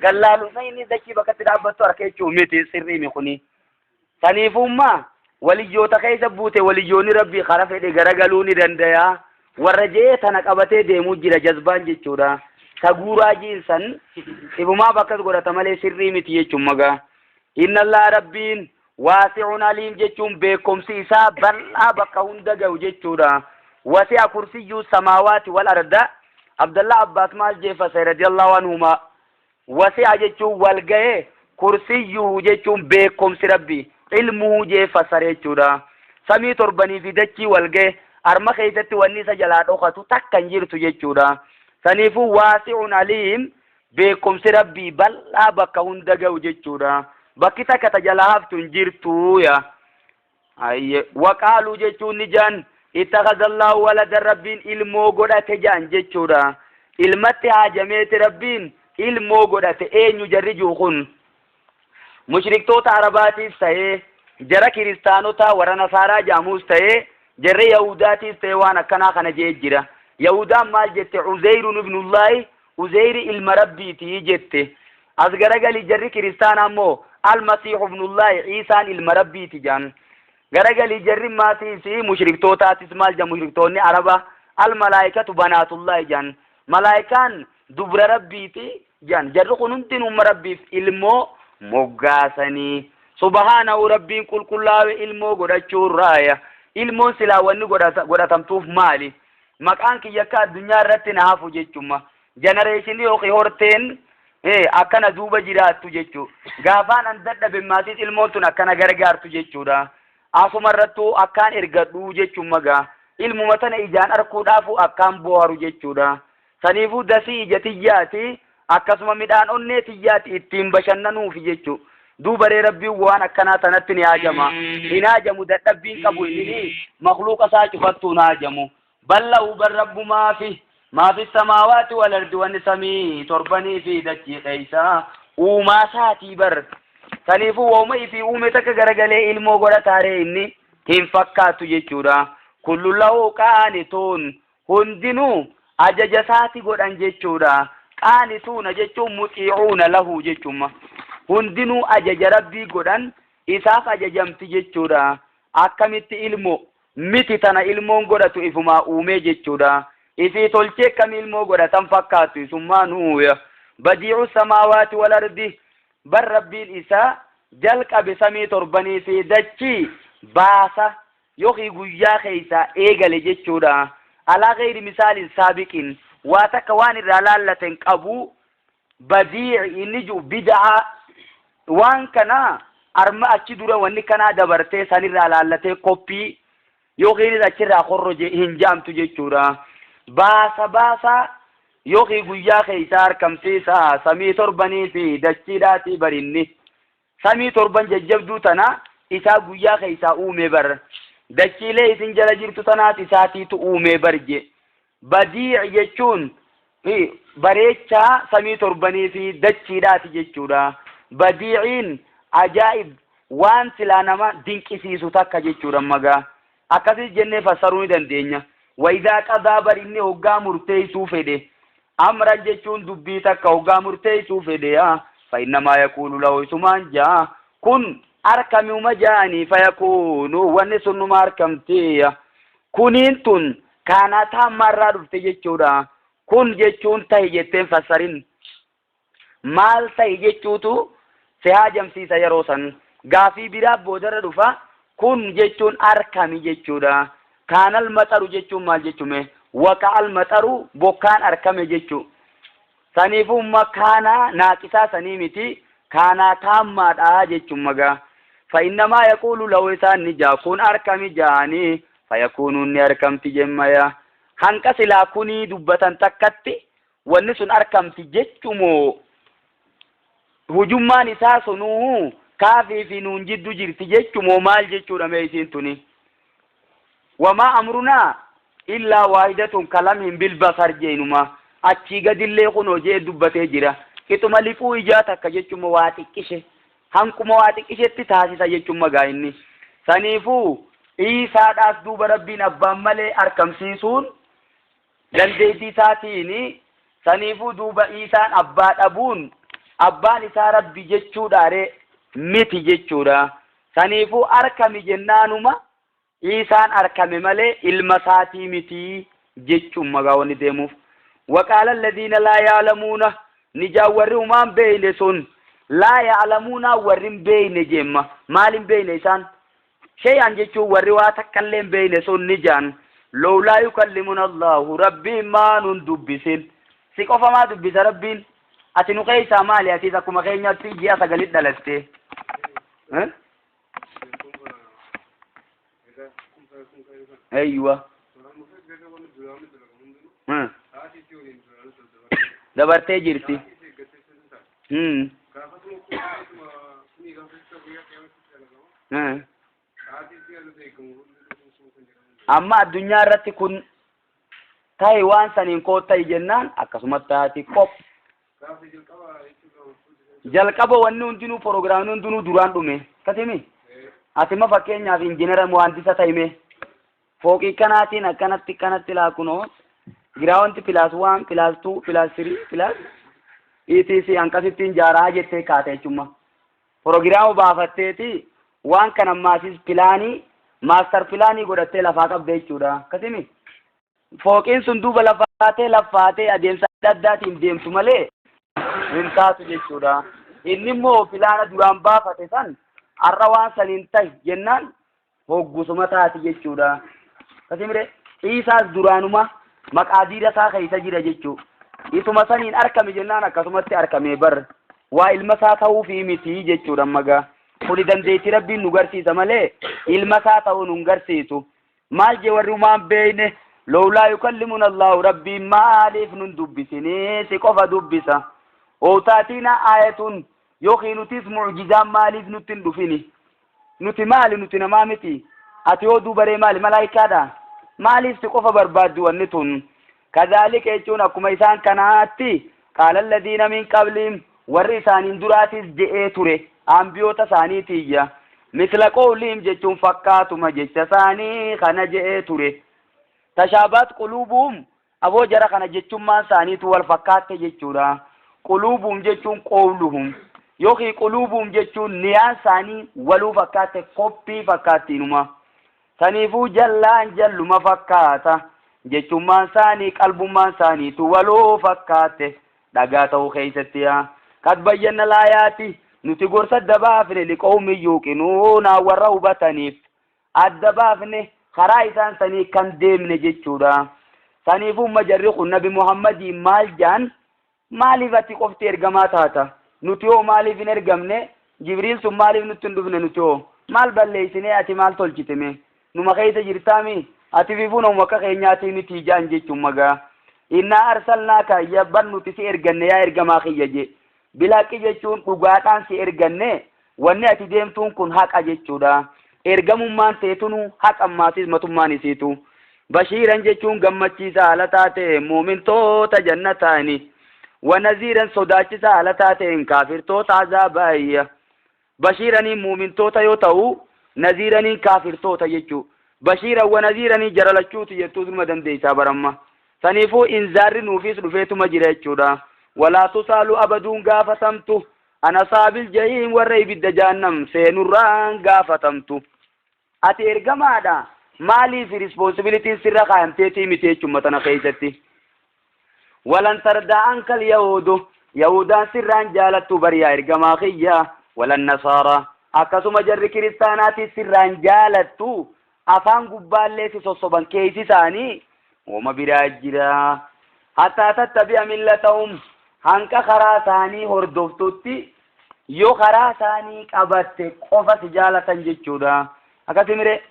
Gallaalu san inni dachii bakka itti dhaabbattu harka jechuun miti sirrii mi kuni. Saniifummaa waliyyoota keessa buute waliyyoonni rabbii kara fedhe garagaluu ni danda'a. Warra jee tana qabatee deemuu jira jazbaan jechuudha. Ta guuraa jiinsan ifumaaf akkas godhata malee sirrii miti jechuun magaa. Inna Allah rabbiin waasi'un aliim jechuun beekumsi isaa bal'aa bakka hunda ga'u jechuudha. Wasi'a kursiyyuu samaawaati wal arda. Abdallah Abbaas maal jeeffase radiyallahu anhuma. Wasi'a jechuun wal ga'e kursiyyuhu jechuun beekumsi rabbii ilmuhu jee fassare jechuudha. Samii torbanii fi dachii wal ga'e arma keessatti wanni isa jalaa dhokatu takka hin jirtu jechuudha. Saniifuu waasi'un aliim beekumsi rabbii bal'aa bakka hunda ga'u jechuudha. Bakki takka ta jalaa haftu hin jirtu yaa. Ayye waqaaluu jechuun ni jaan ittakhazallahu waladan rabbiin ilmoo godhate jaan jechuudha. Ilmatti haajameeti rabbiin ilmoo godhate eenyu jarri jiru kun mushriktoota arabaatiis ta'ee jara kiristaanotaa warra nasaaraa jaamuus ta'ee jarri yahudaatiis ta'ee waan akkanaa kana jee jira. Yahudaan maal jette Uzeyrun ibnullaahi Uzeyri ilma rabbiiti jette. As garagali jarri kiristaanaa immoo Almasiihu ibnullaahi, Iisaan ilma Rabbiiti jaan. Garagalii jarri maatiis mushriktootatis maal jaan? Mushriktoonni Araba almalaayikatu banaatullaahi jaan, malaayikaan dubra Rabbiiti jaan. Jarri kun hundinuu Rabbiif ilmoo moggaasanii. Subhaanahu, Rabbiin qulqullaa'e ilmoo godhachuurraaya. Ilmoon silaa wanni godhatamtuuf maali? Maqaan kiyya akka addunyaa irratti na hafu jechuma, generation yookiin horteen akkana duuba jiraattu jechuu. Gaafaan an dadhabe maatiin ilmoon tun akkana gargaartu jechuudha. Asuma irrattuu akkaan ergadhu jechuun magaa ilmuma tana ijaan arkuudhaafu akkaan boharu jechuudha. Saniifuu dasii ija tiyyaati, akkasuma midhaan onnee tiyyaati, ittiin bashannanuufi jechuu. Duuba ree Rabbiin waan akkanaa tanatti ni haajama? Hin haajamu. Dadhabbiin qabu inni makluuqa isaa cufattuu hin haajamu. Bal'a'u bar Rabbumaa fi maafi samaawaati wal ardi, wanni samii torbanii fi dachii keeysaa uumaa isaatii bar. Saniifuu wooma ifii uume takka garagalee ilmoo godhataaree inni hin fakkaattu jechuudha. Kullu lahu qaanituun, hundinuu ajaja isaati godhan jechuudha. Qaanituuna jechuun muxiicuuna lahu jechuuma. Hundinuu ajaja Rabbii godhan, isaaf ajajamti jechuudha. Akkamitti ilmoo miti tana ilmoon godhatu? Ifumaa uumee jechuudha. Ifii tolchee kam ilmoo godhatan fakkaattu isummaa nuuya. Badiicu samaawaati wal ardi, bar Rabbiin isaa jalqabe samii torbanii fi dachii baasa yookiin guyyaa keeysaa eegale jechuudha. Alaa gayri misaalin saabiqin, waa takka waan irraa laallaten qabu. Badiici inni jiru bid'aa waan kana arma achi dura wanni kanaa dabartee sanirraa laallatee koppii yookiinis achirraa korroje hin jaamtu jechuudha. Baasa baasa yookiin guyyaa keeysaa argamsiisa samii torbanii fi dachiidhaatii barinni. Samii torban jajjabduu tana isaa guyyaa keeysaa uume bar. Dachiilee isin jala jirtu tanaas isaatiitu uume bar je. Badiic jechuun bareechaa samii torbanii fi dachiidhaati jechuudha. Badiiciin ajaa'ib, waan silaa nama dinqisiisu takka jechuudha magaa. Akkasis jennee fassaruu ni dandeenya. Wayidaa qadaa, bar inni hoggaa murteessuu fedhe. Amran jechuun dubbii takka hoggaa murteessuu fedhe yaa. Fa'innamaa yaquulu lahu, isumaan jaa. Kun arkamuma jaanii, fayakuunu, wanni sunnuma arkamti. Kuniin tun kaanaa taammaarraa dhufte jechuudha. Kun jechuun tahi jetteen fassarin. Maal tahi jechuutu si haajamsiisa yeroo san. Gaafii biraa boodarra dhufa. Kun jechuun arkami jechuudha. Kaanal maxaru jechuun maal jechume? Waqa'al maxaru, bokkaan arkame jechuu. Saniifuu kaanaa naaqisaa sanii miti, kaanaa taammaadha jechuun magaa. Fa'innamaa yaquulu lahu, isaan ni jaa, kun arkami jaanii, fayakuunuun ni arkamti jemmaya. Hanqa silaa kunii dubbatan takkatti wanni sun arkamti jechumoo hujummaan isaa sunuu kaafii fi nuun jiddu jirti jechumoo maal jechuudha mee isiin tuni? Wamaa amrunaa illaa waahidatun kalamhin bilbasar jeenuma. Achii gadillee kunoo jee dubbatee jira. Qixuma liphuu ijaa takka jechuma, waa xiqqishe, hanquma waa xiqqishetti taasisa jechuun magaa inni. Saniifuu Iisaadhaas duuba Rabbiin abbaan malee arkamsiisuun dandeettii isaatiin. Saniifuu duuba Iisaan abbaa dhabuun abbaan isaa Rabbi jechuudhaare miti jechuudha. Saniifuu arkami jennaanuma Iisaan arkame malee ilma isaatii miti jechuun magaa wanni deemuuf. Waqaala alladhiina laa ya'lamuuna, ni jaan warri humaan beeyne sun. Laa ya'lamuuna, warri hin beeyne jeemma. Maal hin beeyne isaan? Shay'an jechuun warri waa takka illee hin beeyne sun ni jaan. Lowlaa yukallimuna Allahu, Rabbiin maa nun dubbisin? Si qofa maa dubbisa Rabbiin? Ati nu keessaa maali? Atis akkuma keenyatti ji'a sagalit dhalatte. Eh? Eeywa. Dabartee jirti. Amma addunyaa irratti kun ta'i, waan saniin koo ta'i jennaan akkasumatti taati qop. Jalqaba wanni hundinuu, proogiraamni hundinuu duraan dhume. Akkasimi? Ati ma fakkeenyaaf injinara muhandisa ta'ime. Fooqii kanaatiin akkanatti kanatti laakunoo ground plus one plus two plus three plus etc hanqasittiin jaaraa jettee kaate jechuudha. Proogiraama baafatteeti waan kana maasis pilaanii maastar pilaanii godhattee lafaa qabda jechuudha. Akkasimi fooqiin sun duuba lafaatee lafaatee adeemsa adda addaatiin deemtu malee hin taatu jechuudha. Inni immoo pilaana duraan baafate san har'a waan saniin tahi jennaan hoggusuma taati jechuudha. Akkasimi Iisaas duraanuma maqaadiira isaa keessa jira jechuudha. Isuma saniin argame jennaan akkasumatti argame bar waa ilma isaa ta'uufii miti jechuudha magaa. Kuni dandeettii rabbiin nu garsiisa malee ilma isaa ta'uu nu hin garsiisu. Maal jee warri umaan beeyne lowlaa yukallimuna Allahu rabbiin maaliif nun dubbisinii si qofa dubbisa. Ootaatiin aayatun yookiin nutis mucjizaan maaliif nutti hin dhufini. Nuti maali nuti namaa miti. Ati yoo dubaree maali malaayikaadha. Maaliif si qofa barbaaddu wanni tun. Kazaalika jechuun akkuma isaan kanaatti qaala alladhiina min qabliim warri isaaniin duraatis je'ee ture ambiyoota isaaniitiyya. Misla qawliim jechuun fakkaatuma jecha isaanii kana je'ee ture. Tashaabaat quluubuhum aboo jara kana jechummaan isaaniitu wal fakkaatte jechuudha. Quluubuhum jechuun qawluhum yookiin quluubuhum jechuun niyaan isaanii waluu fakkaatte koppii fakkaattiinuma. Saniifuu jallaan jalluma fakkaata. Jechummaan isaanii qalbummaan isaaniitu waluu fakkaatte dhagaa ta'uu keessatti yaa. Qad bayyanna laayaati nuti gorsa adda baafne liqawmi yuuqinuuna warra hubataniif adda baafne karaa isaan sanii kan deemne jechuudha. Saniifuu majarri kun nabi Muhammadiin maal jaan maaliif ati qofti ergamaa taata? Nuti hoo maaliif hin ergamne? Jibriil sun maaliif nutti hin dhufne nuti hoo? Maal balleessinee ati maal tolchitime? Numa keessa jirtaami? Ati fifuu nama akka keenyaatii miti jaan jechuun magaa. Innaa arsalnaaka yabban nuti si erganne yaa ergamaa kiyya je. Bilaqi jechuun dhugaadhaan si erganne wanni ati deemtuun kun haqa jechuudha. Ergamummaan teetunu haqa maatis matummaan isiitu. Bashiiran jechuun gammachiisa haala taate muumintoota jannataani. Wanaziiran sodaachisa haala taateen kaafirtoota azaabaa. Bashiiraniin muumintoota yoo ta'u naziiraniin kaafirtoota jechuu. Bashiiran wanaziiranii jara lachuuti jettuus numa dandeessaa baramma. Saniifuu inzaarri nuufis dhufeetuma jira jechuudha. Walaa tusaalu abaduun gaafatamtu. Ana saabil jahiim warra ibidda jahannam seenurraan gaafatamtu. Ati ergamaadha. Maaliif rispoonsibilitiin sirra kaayamteetii miti jechuudha tana keessatti. Walan tardaa ankal yahudu yahudaan sirraan jaalattu bariyaa ergamaa kiyya walan nasaara akkasuma jarri kiristaanaatis sirraan jaalattu afaan gubbaallee si sossoban keessi isaanii wama biraa jira. Hattaa tattabi'a millatahum hanqa karaa isaanii hordoftutti yoo karaa isaanii qabatte qofa si jaalatan jechuudha. Akkasumire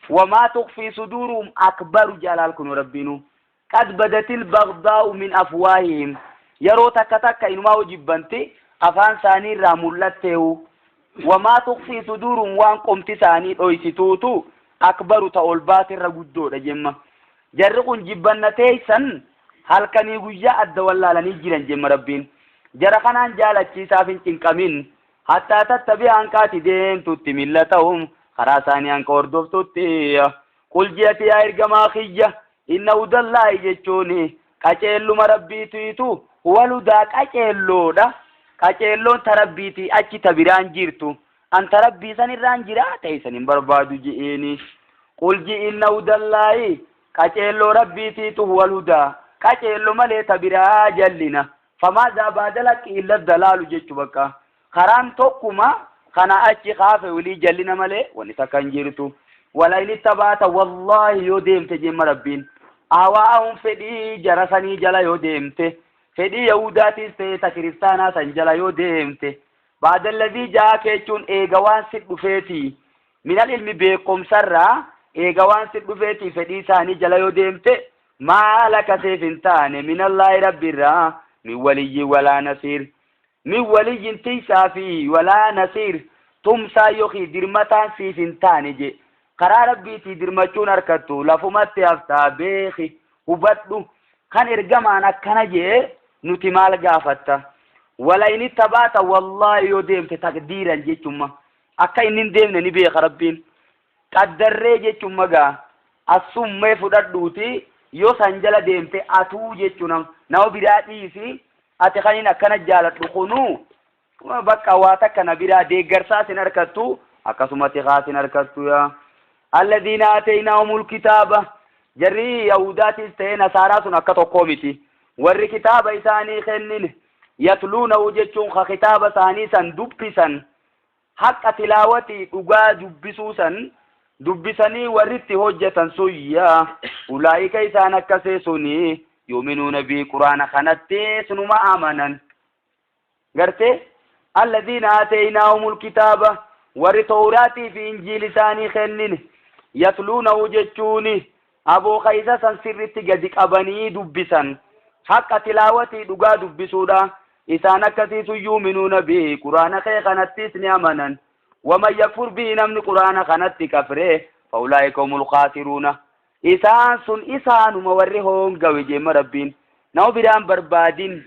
wamaa tukfii suduuruhum akbaru jalaal kun rabbiinu. Qad badatil bagdaa'u min afwaahihim yeroo takka takka inumaa hojibbanti afaan isaanii irraa mul'atteewu. Wamaa tukfii suduuruhum waan qomti isaanii dhoysituutu akbaru ta ol baatirra guddoodha jemma. Jarri kun jibbanna teessan halkanii guyyaa adda wallaalanii jiran jemma rabbiin. Jara kanaan jaalachiisaaf hin cinqamin. Hattaa tattabi'a hanqaati deemtutti millatahum karaa isaanii hanqa hordoftutti. Qul ji'ati yaa ergamaa kiyya inna hudallaahi jechuun qaceelluma rabbiitiitu waludaa qaceelloodha. Qaceelloon ta rabbiitii achi ta biraan jirtu. An ta rabbii san irraan jiraa ta'e san hin barbaadu ji'iini. Qul ji'i inna hudallaahi qaceelloo rabbiitiitu waludaa qaceello malee ta biraa jallina. Famaa baadala illa dalaalu jechu bakka. Karaan tokkuma kana achi kaafe walii jallina malee wanni takka hin jirtu. Wala inni tabaata wallaahi yoo deemte jemma rabbiin. Hawaa'uun fedhii jara sanii jala yoo deemte. Fedhii Yahudaatis ta'e ta kiristaanaa san jala yoo deemte. Baadalladii ja'a jechuun eega waan si dhufeeti. Minal ilmi beekumsarraa eega waan si dhufeeti fedhii isaanii jala yoo deemte maal akkasiif hin taane minallaahi rabbiirraa min waliyyi walaa nasiir. Min waliyyin tiisaa fi walaa nasiir tumsaa yookiin dirmataan siif hin taane je. Karaa rabbiitii dirmachuun harkattu lafumatti haftaa beeki hubadhu kan ergamaan akkana jee nuti maal gaafatta. Wala inni tabaata wallaahi yoo deemte taqdiiran jechumma akka inni hin deemne ni beeka rabbiin. Qaddarree jechumma gaa assummee fudhadhuuti yoo san jala deemte atuu jechuun nama biraa dhiisi ati kan inni akkana jaaladhu kunuu Bakka waa takka na biraa deeggarsaas hin harkattu, akkasumatti kaas hin harkattu yaa. Alladhiina aataynaahumul kitaaba, jarri Yahudaatis ta'ee Nasaaraa sun akka tokkoo miti. Warri kitaaba isaanii kennine, yatluunahu jechuun ka kitaaba isaanii san dubbisan, haqa tilaawatii dhugaa dubbisuu san dubbisanii warri itti hojjetan sun yaa ulaa'ika isaan akkasii suni yu'minuuna bii quraana kanatti sunuma amanan. Gartee alladhiina aataynaahumul kitaaba, warri Tawraatii fi Injiil isaanii kennine, yatluunahu jechuuni aboo ka isa san sirritti gadi qabanii dubbisan, haqa tilaawatii dhugaa dubbisuudha. Isaan akkasii sun yu'minuuna bihi quraana kee kanattis ni amanan. Waman yakfur bihi, namni quraana kanatti kafre, faulaa'ika humul khaasiruuna, isaan sun isaanuma warri hoongawe jeemma Rabbiin nama biraan barbaadin.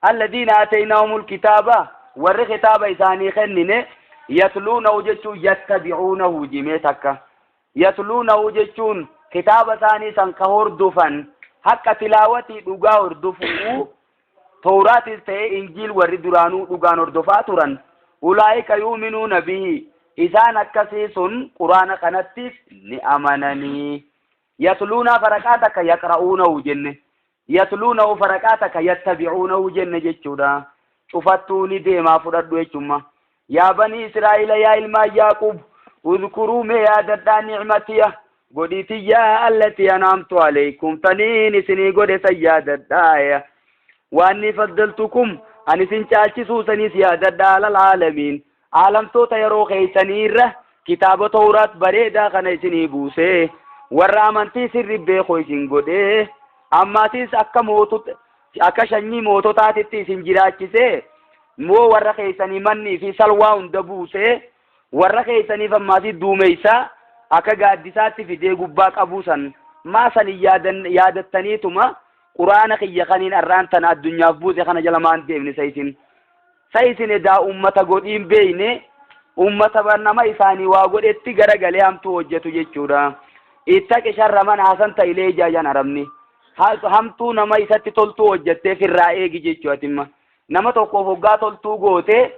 Alladhiina aataynaahumul kitaaba, warri kitaaba isaanii kennine, yatluunahu jechuun yattabi'uunahu jimee takka yatluunahu jechuun kitaaba isaanii san ka hordofan, haqa tilaawatii dhugaa hordofuu, Tawraatis ta'ee Injiil warri duraanuu dhugaan hordofaa turan, ulaa'ika yu'minuuna bihi, isaan akkasii sun quraana kanattis ni amananii. Yatluunaa faraqaa takka yaqra'uunahu jenne, yatluunahu faraqaa takka yattabi'uunahu jenne jechuudha. Cufattuu ni deemaa fudhadhu jechumma. Yaa banii Israa'iila, yaa ilmaan Yaaqub, udkuruu mee yaadadhaa ni'matiya godhiitiyyaa allatii an'amtu alaykum taniin isinii godhe san yaadadhaa, waanni faddaltukum ani isin caalchisuu saniis yaadadhaa, alal aalamiin aalamtoota yeroo keeysaniirra kitaaba Tawraat bareedaa kana isinii buusee warra amantii sirri beeku isin godhee, ammaatis akka mootota akka sanyii moototaatitti isin jiraachisee, moo warra keessanii mannii fi salwaa hunda buusee warra keessaniif ammaasii duumeysaa akka gaaddisaatti fidee gubbaa qabuu san maa san yaadattaniituma quraana kiyya kaniin arraan tana addunyaaf buuse kana jala maan deemne? Sa isin edaa ummata godhiin beeyne, ummata nama isaanii waa godhetti garagalee hamtuu hojjetu jechuudha. Ittaqi sharra man ahsanta ilee jaajan arabni. Hamtuu nama isatti toltuu hojjettee firraa eegi jechuu. Atimma nama tokkoof hoggaa toltuu goote,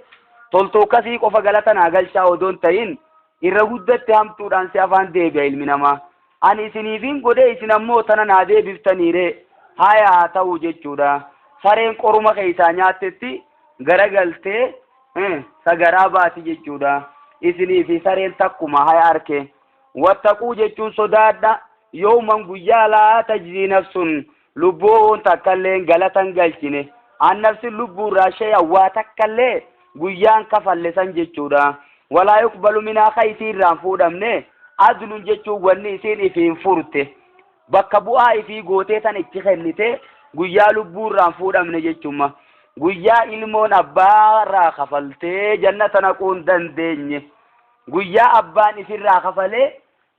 toltuu akkasii qofa galata naa galchaa odoon ta'in, irra guddatti hamtuudhaan si afaan deebi'a ilmi namaa. Ani isiniifin godhee, isin ammoo tana naa deebiftaniire, haya haa ta'u jechuudha. Sareen qoruma keessaa nyaattetti garagaltee sagaraa baati jechuudha. Isinii fi sareen takkuma haya arke. Wattaquu jechuun sodaadha. Yooman guyyaa laa tajzii nafsun lubbuun takkallee galatan galchine an nafsin lubbuurraa shay'an waa takkallee guyyaan kafalle san jechuudha. Walaa yuqbalu minaa ka isiirraan fuudhamne adlun jechuun wanni isiin ifiin furte bakka bu'aa ifii gootee tan itti kennite guyyaa lubbuurraan fuudhamne jechuma. Guyyaa ilmoon abbaarraa kafaltee jannata naquu hin dandeenye, guyyaa abbaan ifirraa kafalee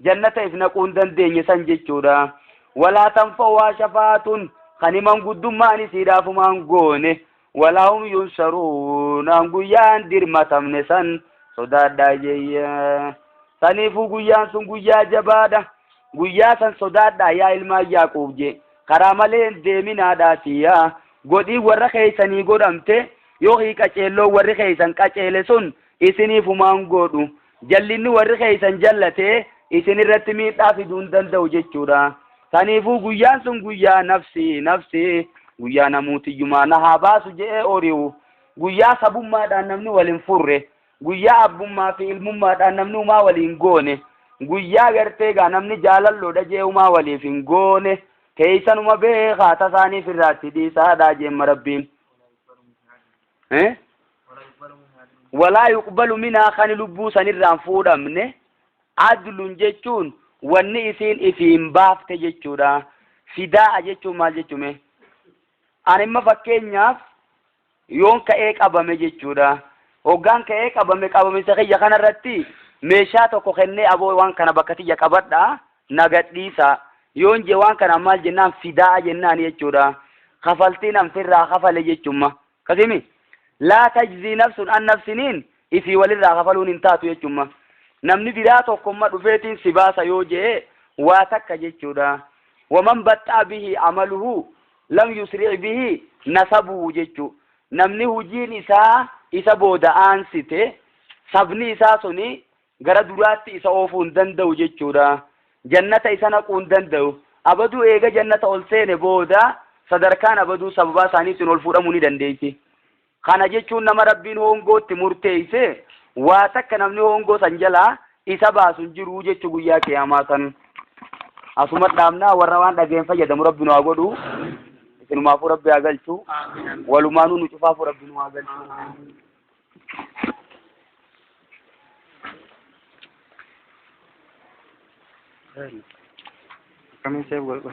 jannata if naquu hin dandeenye san jechuudha. Walaa tanfa'uhaa shafaatun kan himan guddummaan isiidhaafumaan goone, walaa hum yunsaruun guyyaan dirmatamne san sodaadhaa jeeyya. Saniifuu guyyaan sun guyyaa jabaadha. Guyyaa san sodaadhaa yaa ilmaan Yaaquub jee, karaa malee hin deeminaadhaatiya. Godhii warra keeysanii godhamte yookiin qaceelloo warri keeysan qaceele sun isiniifumaan godhu, jallinni warri keeysan jallatee isin irratti miidhaa fiduu hin danda'u jechuudha. Saniifuu guyyaan sun guyyaa nafsi nafsi, guyyaa namuutiyyumaa na haa baasu je'ee ori'u, guyyaa sabummaadhaan namni wal hin furre, guyyaa abbummaa fi ilmummaadhaan namni umaa waliin goone, guyyaa gartee gaa namni jaalalloodha jee umaa waliif hin goone keeysanuma beekaa tasaaniif irraatti dhiisaadhaa jeemma Rabbiin. Walaa yuqbalu minaa kan lubbuu sanirraan fuudhamne adlun jechuun wanni isiin ifiin baafte jechuudha. Fidaa'a jechuun maal jechume? Ani imma fakkeenyaaf yoon ka'ee qabame jechuudha. Hoggaan ka'ee qabame, qabamisa kiyya kanarratti meeshaa tokko kennee, aboo waan kana bakka tiyya qabadhaa na gadhiisa yoon jee, waan kana maal jennaan? Fidaa'a jennaan jechuudha. Kafaltiin anfirraa kafale jechumma. Kasimi laa tajzii nafsun an nafsiniin ifii walirraa kafaluun hin taatu jechumma. Namni biraa tokkomma dhufeetiin si baasa yoo jee waa takka jechuudha. Waman baxxaa bihi amaluhu lam yusric bihi nasabuhu jechuu. Namni hujiin isaa Isa booda aansite sabni isaa suni gara duraatti isa oofuu hin danda'u jechuudha. Jannata isa naquu hin danda'u. Abaduu eega jannata ol seene booda sadarkaan abaduu sababaa isaaniitiin ol fuudhamuu ni dandeessi. Kana jechuun nama Rabbiin hongootti murteeyse waa takka namni hongoo san jalaa isa baasu hin jiru jechuu guyyaa qiyaamaa san. Asuma dhaabnaa warra waan dhageen fayyadamu Rabbi nu haa godhu. Isinumaafuu Rabbi haa galchu. Walumaanuu nu cufaafuu Rabbi nu haa galchu.
Akkamiin seef godhu?